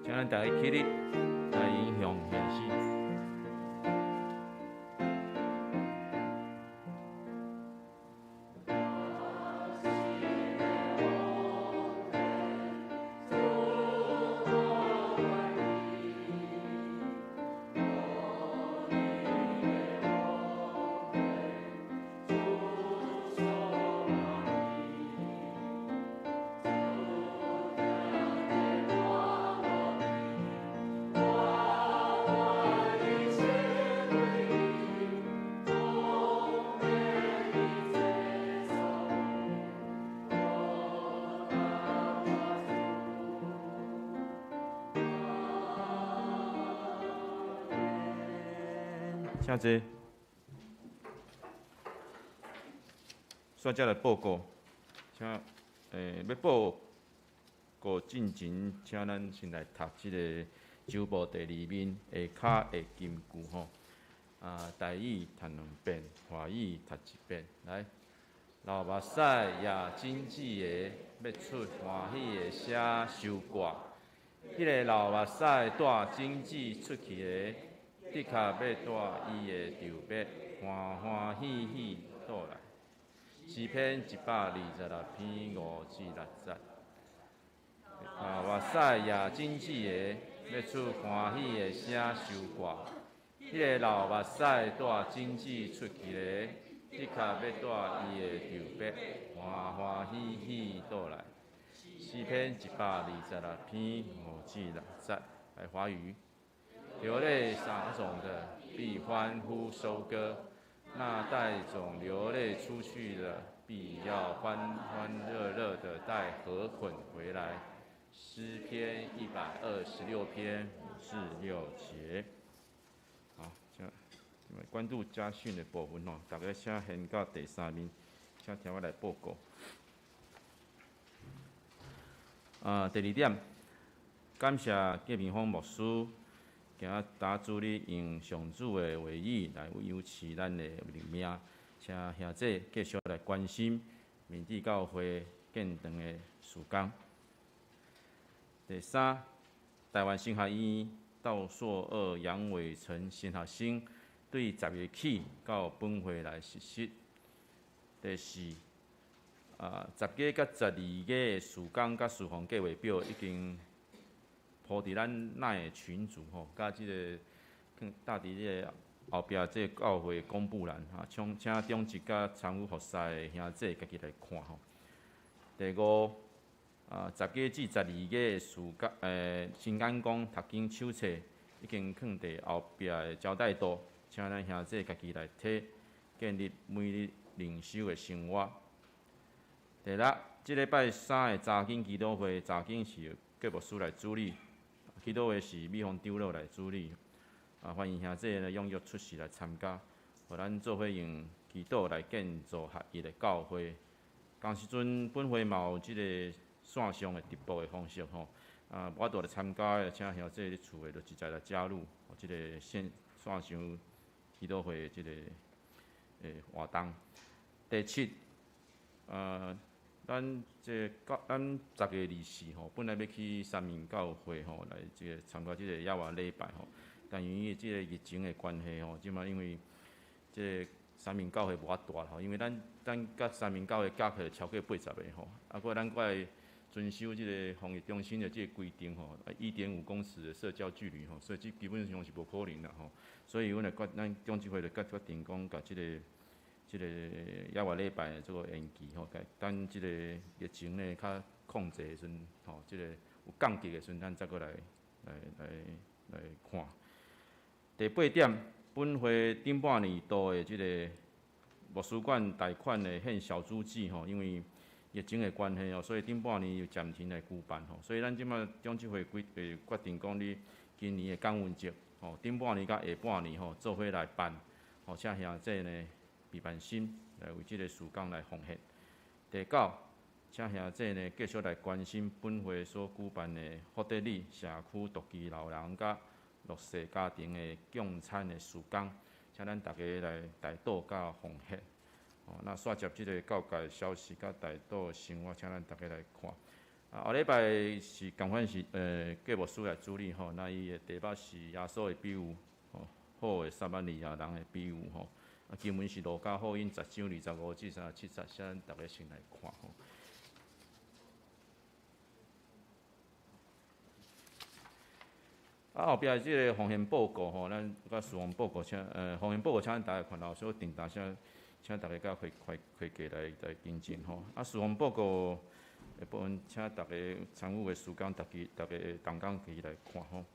請咱逐家起立來影響獻詩。請坐。煞才來報告，請欲報告進前，請咱先來讀這个周報第二面下跤的金句吼。啊，台語讀兩遍，華語讀一遍。來，流目屎也真子的，欲出歡喜的聲收割。彼个流目屎帶種子出去的，的確欲帶伊的稻麥，歡歡喜喜倒來。詩篇126篇5至6節。啊，目屎也種子的，欲出歡喜的聲收割。彼个流目屎帶種子出去的，的確欲帶伊的裘帛，歡歡喜喜倒來。詩篇126篇5至6節，來華語。流淚撒種的，必歡呼收割；那帶種流淚出去的，必要歡歡樂樂的帶禾捆回來。詩篇126篇5至6節。好，請關注家訓的部分吼，大家請掀到第三面，請聽我來報告。啊，第二點，感謝郭明峰牧師，今仔打主日用上主的話語來維持咱的靈命，請兄弟繼續來關心明志教會建堂的事工。第三，台灣神學院道碩二楊偉成新學生對10日起到本會來實習。第四，10月佮12月的事工佮事奉計劃表已經鋪佇咱 LINE 的群組吼，佮這個搭佇這個後壁這個教會公布欄哈，請請長執佮參與服侍的兄弟家己來看吼。第五，10月至12月的事工，新眼光讀經手冊已經囥佇後壁的招待桌，請咱兄弟家己來提，建立每日靈修的生活。第六，這禮拜三的查經祈禱會，查經是郭牧師來主理，祈禱會是美鳳長老來主理。啊，歡迎兄弟呢踴躍出席來參加，予咱做伙用祈禱來建造合一的教會。仝時陣本會嘛有這個線上的直播的方式吼，啊，無法度來參加的，請兄弟佇厝的就直接來加入這個線線上祈禱會的這個活動。第七，咱這個咱10月24吼，本來欲去三民教會吼來這個參加這個耶和華禮拜吼，但由於這個疫情的關係吼，這馬因為這個三民教會無法度吼，因為咱咱佮三民教會加起來超過80個吼，啊，閣咱閣愛遵守這個防疫中心的這個規定吼，1.5公尺的社交距離吼，所以這基本上是無可能啦吼，所以阮就決咱長執會就決決定講，共這個這個耶和華禮拜做延期吼，等這個疫情呢較控制的時陣吼，這個有降級的時陣，咱再閣來來來來看。第八點，本會頂半年度的這個牧師館貸款的獻小主祭吼，因為疫情的關係哦，所以頂半年又暫停來舉辦吼，所以咱這馬長執會規決定講，你今年的感恩節吼，頂半年佮下半年吼，做伙來辦，吼，請兄弟呢備辦心來為這個事工來奉獻。第九，請兄弟呢繼續來關心本會所舉辦的福德里社區獨居老人佮弱勢家庭的供餐的事工，請咱大家來代禱佮奉獻。哦，那煞接這個教界消息佮代禱生活，請咱大家來看。啊，後禮拜是仝款是郭牧師來主理吼，那伊的題目是耶穌的比喻，吼，好的撒瑪利亞人的比喻吼。啊，經文是路加福音10章25至37節，請咱大家先來看吼。啊，後壁這個奉獻報告吼，咱佮事奉報告，請奉獻報告，請咱大家看到，所以訂單請請大家佮會會會計來來跟進吼。啊，事奉報告的部分，請大家參與的時間，大家大家同工起來看吼。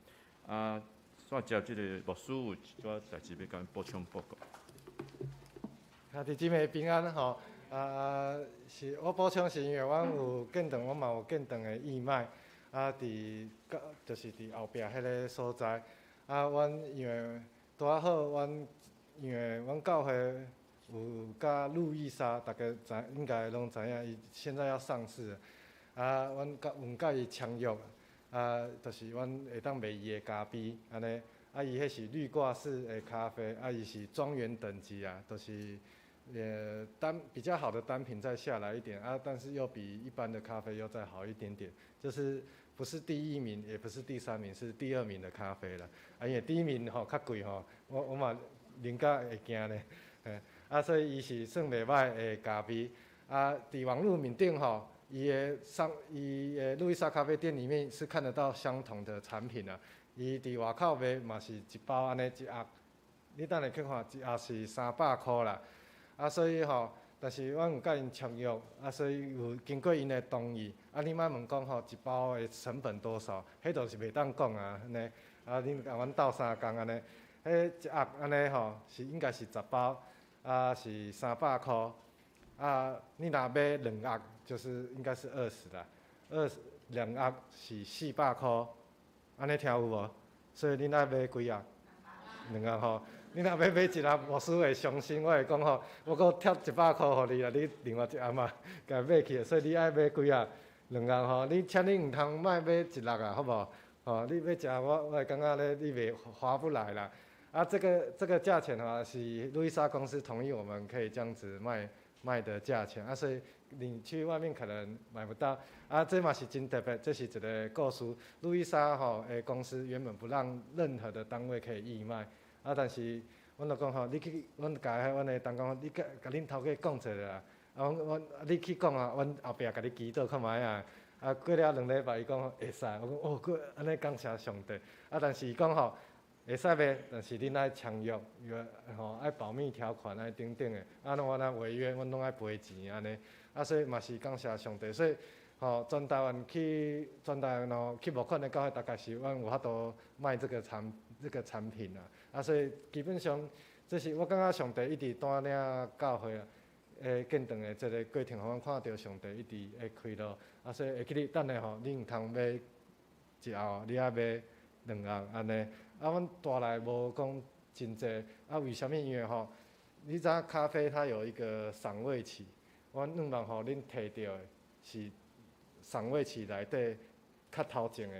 啊，煞接這個牧師有一寡代誌欲共補充報告。兄弟姊妹平安吼。啊，是我補充是因為阮有建堂，阮嘛有建堂的義賣。啊，佇就是佇後壁彼个所在。啊，阮因為拄仔好，阮因為阮教會有佮路易莎，大家知應該攏知影，伊現在要上市。啊，阮佮有佮伊簽約，啊，就是阮會當賣伊的咖啡，按呢。啊，伊彼是濾掛式的咖啡，啊，伊是莊園等級啊，就是單比較好的單品再下來一點啊，但是又比一般的咖啡又再好一點點，就是不是第一名，也不是第三名，是第二名的咖啡啦。啊，因為第一名吼較貴吼，我我嘛啉甲會驚咧，嘿。啊，所以伊是算袂䆀的咖啡。啊，佇網路面頂吼，伊的路易莎咖啡店裡面是看得到相同的產品啊。伊佇外口賣嘛是一包按呢一盒，你等下去看一盒是300箍啦。啊，所以吼，但是阮有佮𪜶簽約，啊，所以有經過𪜶的同意。啊，你莫問講吼，一包的成本多少？彼就是袂當講啊，按呢。啊，恁共阮鬥相共按呢，彼一盒按呢吼，是應該是10包，啊是300箍。啊，你若買兩盒，就是應該是20啦，20兩盒是400箍，按呢聽有無？所以恁愛買幾盒？兩盒吼。你若欲買一盒，牧師會傷心，我會講吼，我閣貼100箍予你啦，你另外一盒嘛，共買去。所以你愛買幾盒？兩盒吼。你請你毋通莫買一粒啊，好無？吼，你買一盒，我會感覺咧，你袂划不來啦。啊，這個價錢吼，是路易莎公司同意我們可以這樣子賣的價錢啊，所以你去外面可能買不到。啊，這嘛是真特別，這是一個故事。路易莎吼的公司原本不讓任何的單位可以義賣。啊，但是阮就講吼，你去，阮共彼阮的同工，你共共恁頭家講一下啦。啊，阮阮你去講啊，阮後壁共你祈禱看覓啊。啊，過了2禮拜，伊講會使，我講哦，閣按呢感謝上帝。啊，但是伊講吼，會使袂，但是恁愛簽約，伊話吼愛保密條款，愛等等的。啊，阮若違約，阮攏愛賠錢按呢。啊，所以嘛是感謝上帝，所以吼，全台灣哦去募款的教會，大概是阮有法度賣這個產品啊。啊，所以基本上，這是我感覺上帝一直帶領教會啊，會見證的這個過程，予阮看著上帝一直會開路。啊，所以會記得等下吼，你毋通買一盒，你愛買兩盒按呢。啊，阮帶來無講真濟，啊，為啥物？因為吼，你知影咖啡它有一個賞味期，阮兩萬予恁提著的是賞味期內底較頭前的。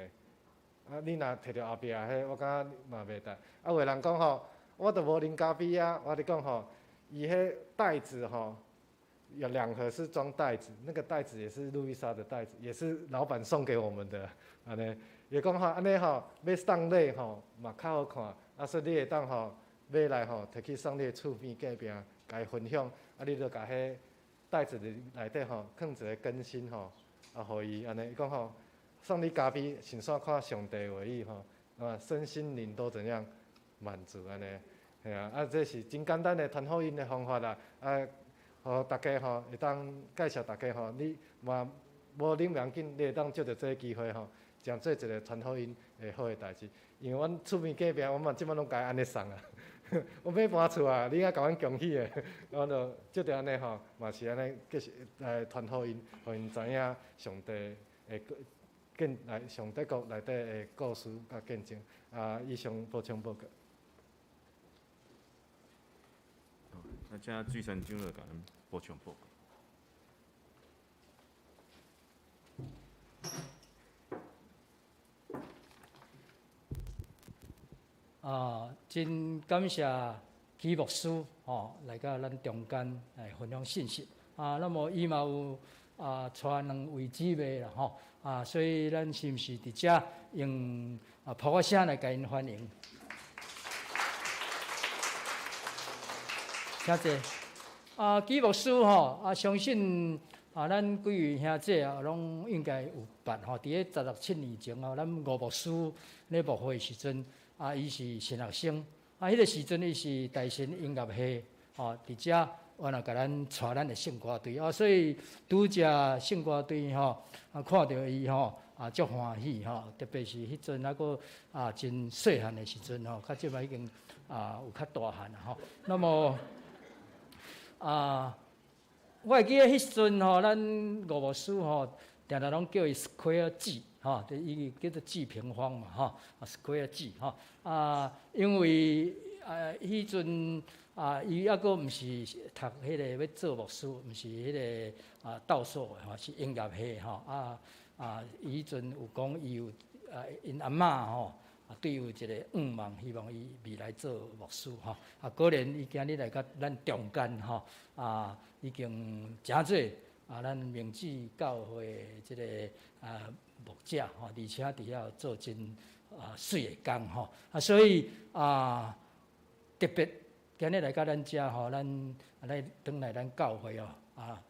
啊，你若提著後壁彼，我感覺嘛袂值。啊，有的人講吼，我都無啉咖啡啊，我咧講吼，伊彼袋子吼，有兩盒是裝袋子，那個袋子也是路易莎的袋子，也是老闆送給我們的，按呢，伊講吼，按呢吼，欲送禮吼嘛較好看，啊，所以你會當吼買來吼，提去送你的厝邊隔壁，共伊分享，啊，你就共彼袋子裡內底吼，囥一個根芯吼，啊，予伊按呢，伊講吼，送你咖啡，順紲看上帝話語吼，啊，身心靈都怎樣滿足按呢，嘿啊，啊，這是真簡單的傳福音的方法啦，啊，予大家吼會當介紹大家吼，你嘛無啉袂要緊，你會當藉著這個機會吼，誠做一個傳福音的好的代誌。因為阮厝邊隔壁，阮嘛這擺攏共伊按呢送啊，我欲搬厝啊，你愛共阮恭喜的，阮就藉著按呢吼，嘛是按呢繼續來傳福音，予𪜶知影上帝的見來上帝國內底的故事佮見證。啊，以上補充報告。好，那請水山長老共咱補充報告。啊，真感謝許牧師吼來到咱中間來分享信息。啊，那麼伊嘛有啊，帶兩位姊妹啦吼。啊，所以咱是毋是佇遮用啊噗仔聲來共𪜶歡迎？請坐。啊，許牧師吼，啊，相信啊，咱幾位兄姊啊，攏應該有捌吼。佇咧十六七年前吼，咱吳牧師咧牧會時陣，啊，伊是神學生，啊，彼個時陣伊是大神音樂系，吼，佇遮原來共咱帶咱的聖歌隊啊，所以拄則聖歌隊吼，啊，看著伊吼，啊，足歡喜吼，特別是彼陣猶閣啊真細漢的時陣吼，較這擺已經啊有較大漢啦吼。那麼啊，我會記得彼時陣吼，咱吳牧師吼，定定攏叫伊 Square G 吼，就伊叫做 G 平方嘛吼，啊 Square G 吼，啊，因為啊彼陣啊，伊猶閣毋是讀彼個欲做牧師，毋是彼個啊道所的吼，是音樂系吼，啊啊，伊彼陣有講伊有啊，𪜶阿嬤吼。啊，對伊有一個願望，希望伊未來做牧師吼。啊，果然伊今日來到咱中間吼，啊，已經誠做啊，咱明志教會這個啊牧者吼，而且佇遐做真啊媠的工吼。啊，所以啊，特別今日來到咱遮吼，咱來轉來咱教會哦，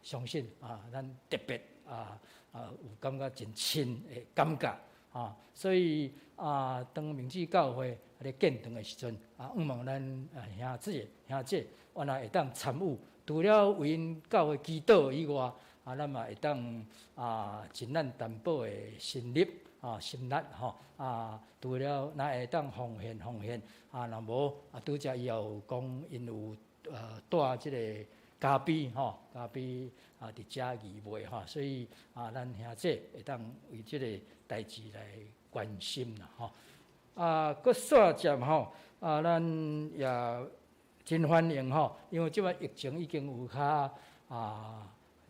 相信啊，咱特別有感覺真親的感覺啊，所以當明志教會咧建堂的時陣，向望咱兄姊兄姐原來會當參與，除了為𪜶教會祈禱以外，咱嘛會當盡咱淡薄的心力心力吼除了若會當奉獻奉獻，若無拄才伊也有講，𪜶有帶這個咖啡吼，咖啡佇遮義賣吼，所以咱兄姊會當為這個代誌來關心啦吼。閣煞接吼，咱也真歡迎吼，因為這擺疫情已經有較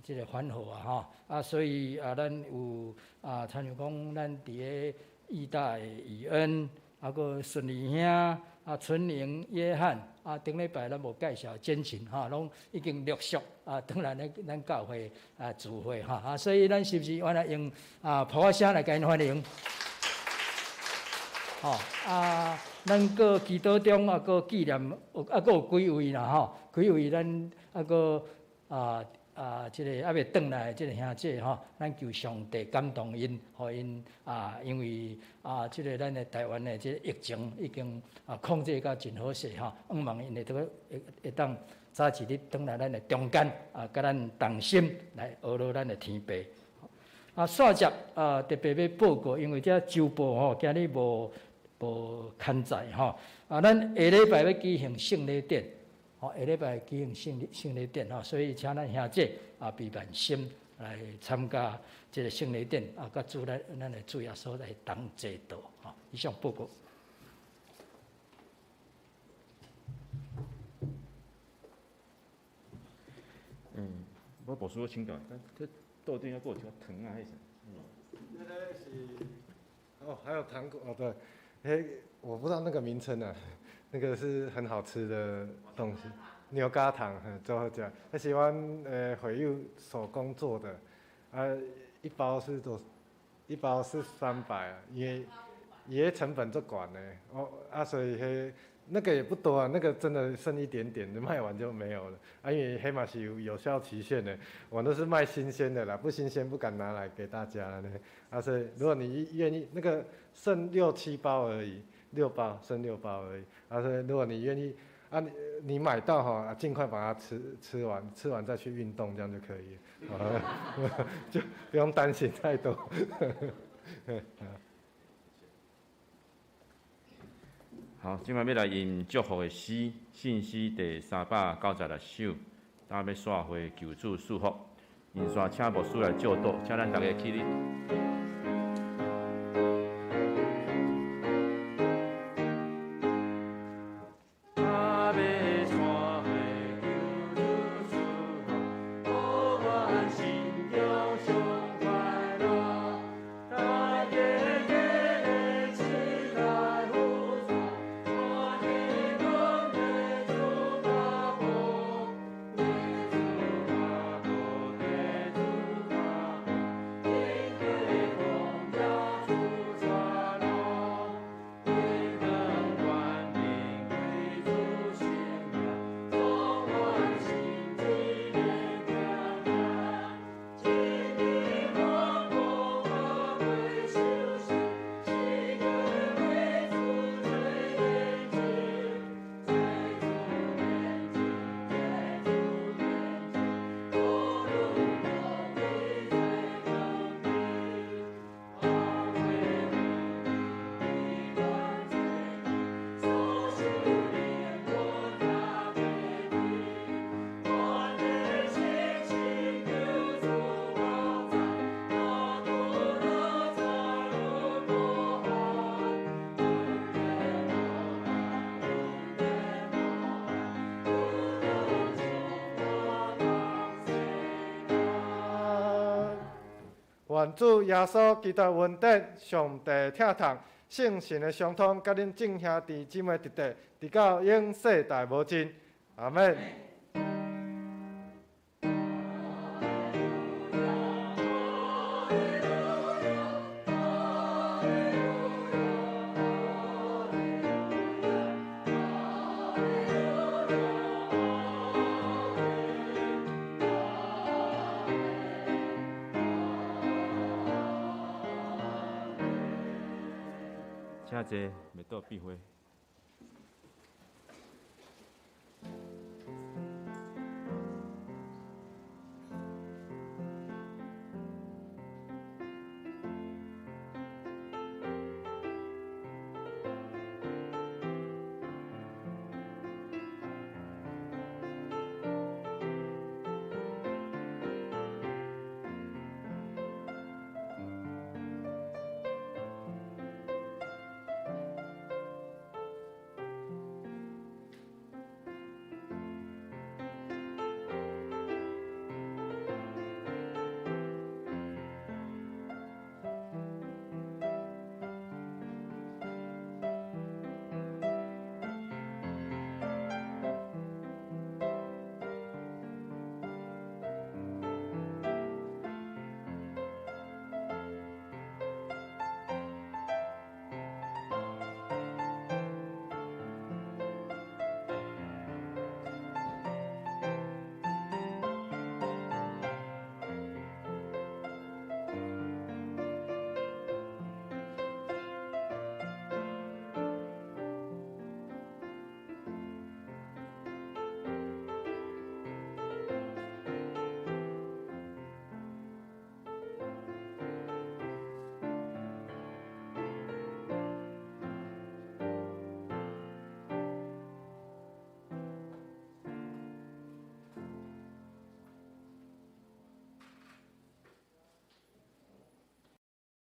這個緩和啊吼，所以咱有親像講咱佇咧義大的以恩，閣順利兄，春玲、約翰，頂禮拜咱無介紹簡琴吼，攏已經陸續轉來咱咱教會聚會吼，所以咱是毋是原來用噗仔聲來共𪜶歡迎？吼咱閣祈禱中閣紀念，閣有幾位啦吼，幾位咱閣這個猶未轉來這個兄姊吼，咱求上帝感動𪜶，予𪜶因為這個咱的台灣的這個疫情已經控制甲真好勢吼，向望𪜶會當會會當早一日轉來咱的中間佮咱同心來呵咾咱的天父。煞接特別欲報告，因為這週報吼今日無無刊載吼，咱下禮拜欲舉行聖禮典。吼，下禮拜舉行聖聖禮典吼，所以請咱兄姊備萬心來參加這個聖禮典佮主咱咱的主耶穌來同齊禱吼。以上報告。嗯，我牧師我請教，這桌頂猶閣有一寡糖仔，彼啥？那個是哦，還有糖果哦，對，欸，我不知道那個名稱啊。那個是很好吃的東西，牛軋糖，做好食。彼是阮會友手工做的，一包是多，一包是300，因為伊彼成本足懸的，哦所以彼那個也不多啊，那個真的剩一點點，賣完就沒有了。因為彼嘛是有有效期限的，我都是賣新鮮的啦，不新鮮不敢拿來給大家呢。所以如果你願意，那個剩六七包而已。六包，剩六包而已。所以如果你願意，你你買到吼，盡快把它吃吃完，吃完再去運動，這樣就可以了，就不用擔心太多。好，這擺欲來吟祝福的詩，信詩第396首，今欲散會求主賜福，現在請牧師來祝禱，請咱大家起立。願主耶穌基督恩典、上帝疼痛、聖神的相通，佮恁眾兄弟姊妹直直，直到永世代無盡。阿們。請坐，袂倒閉會。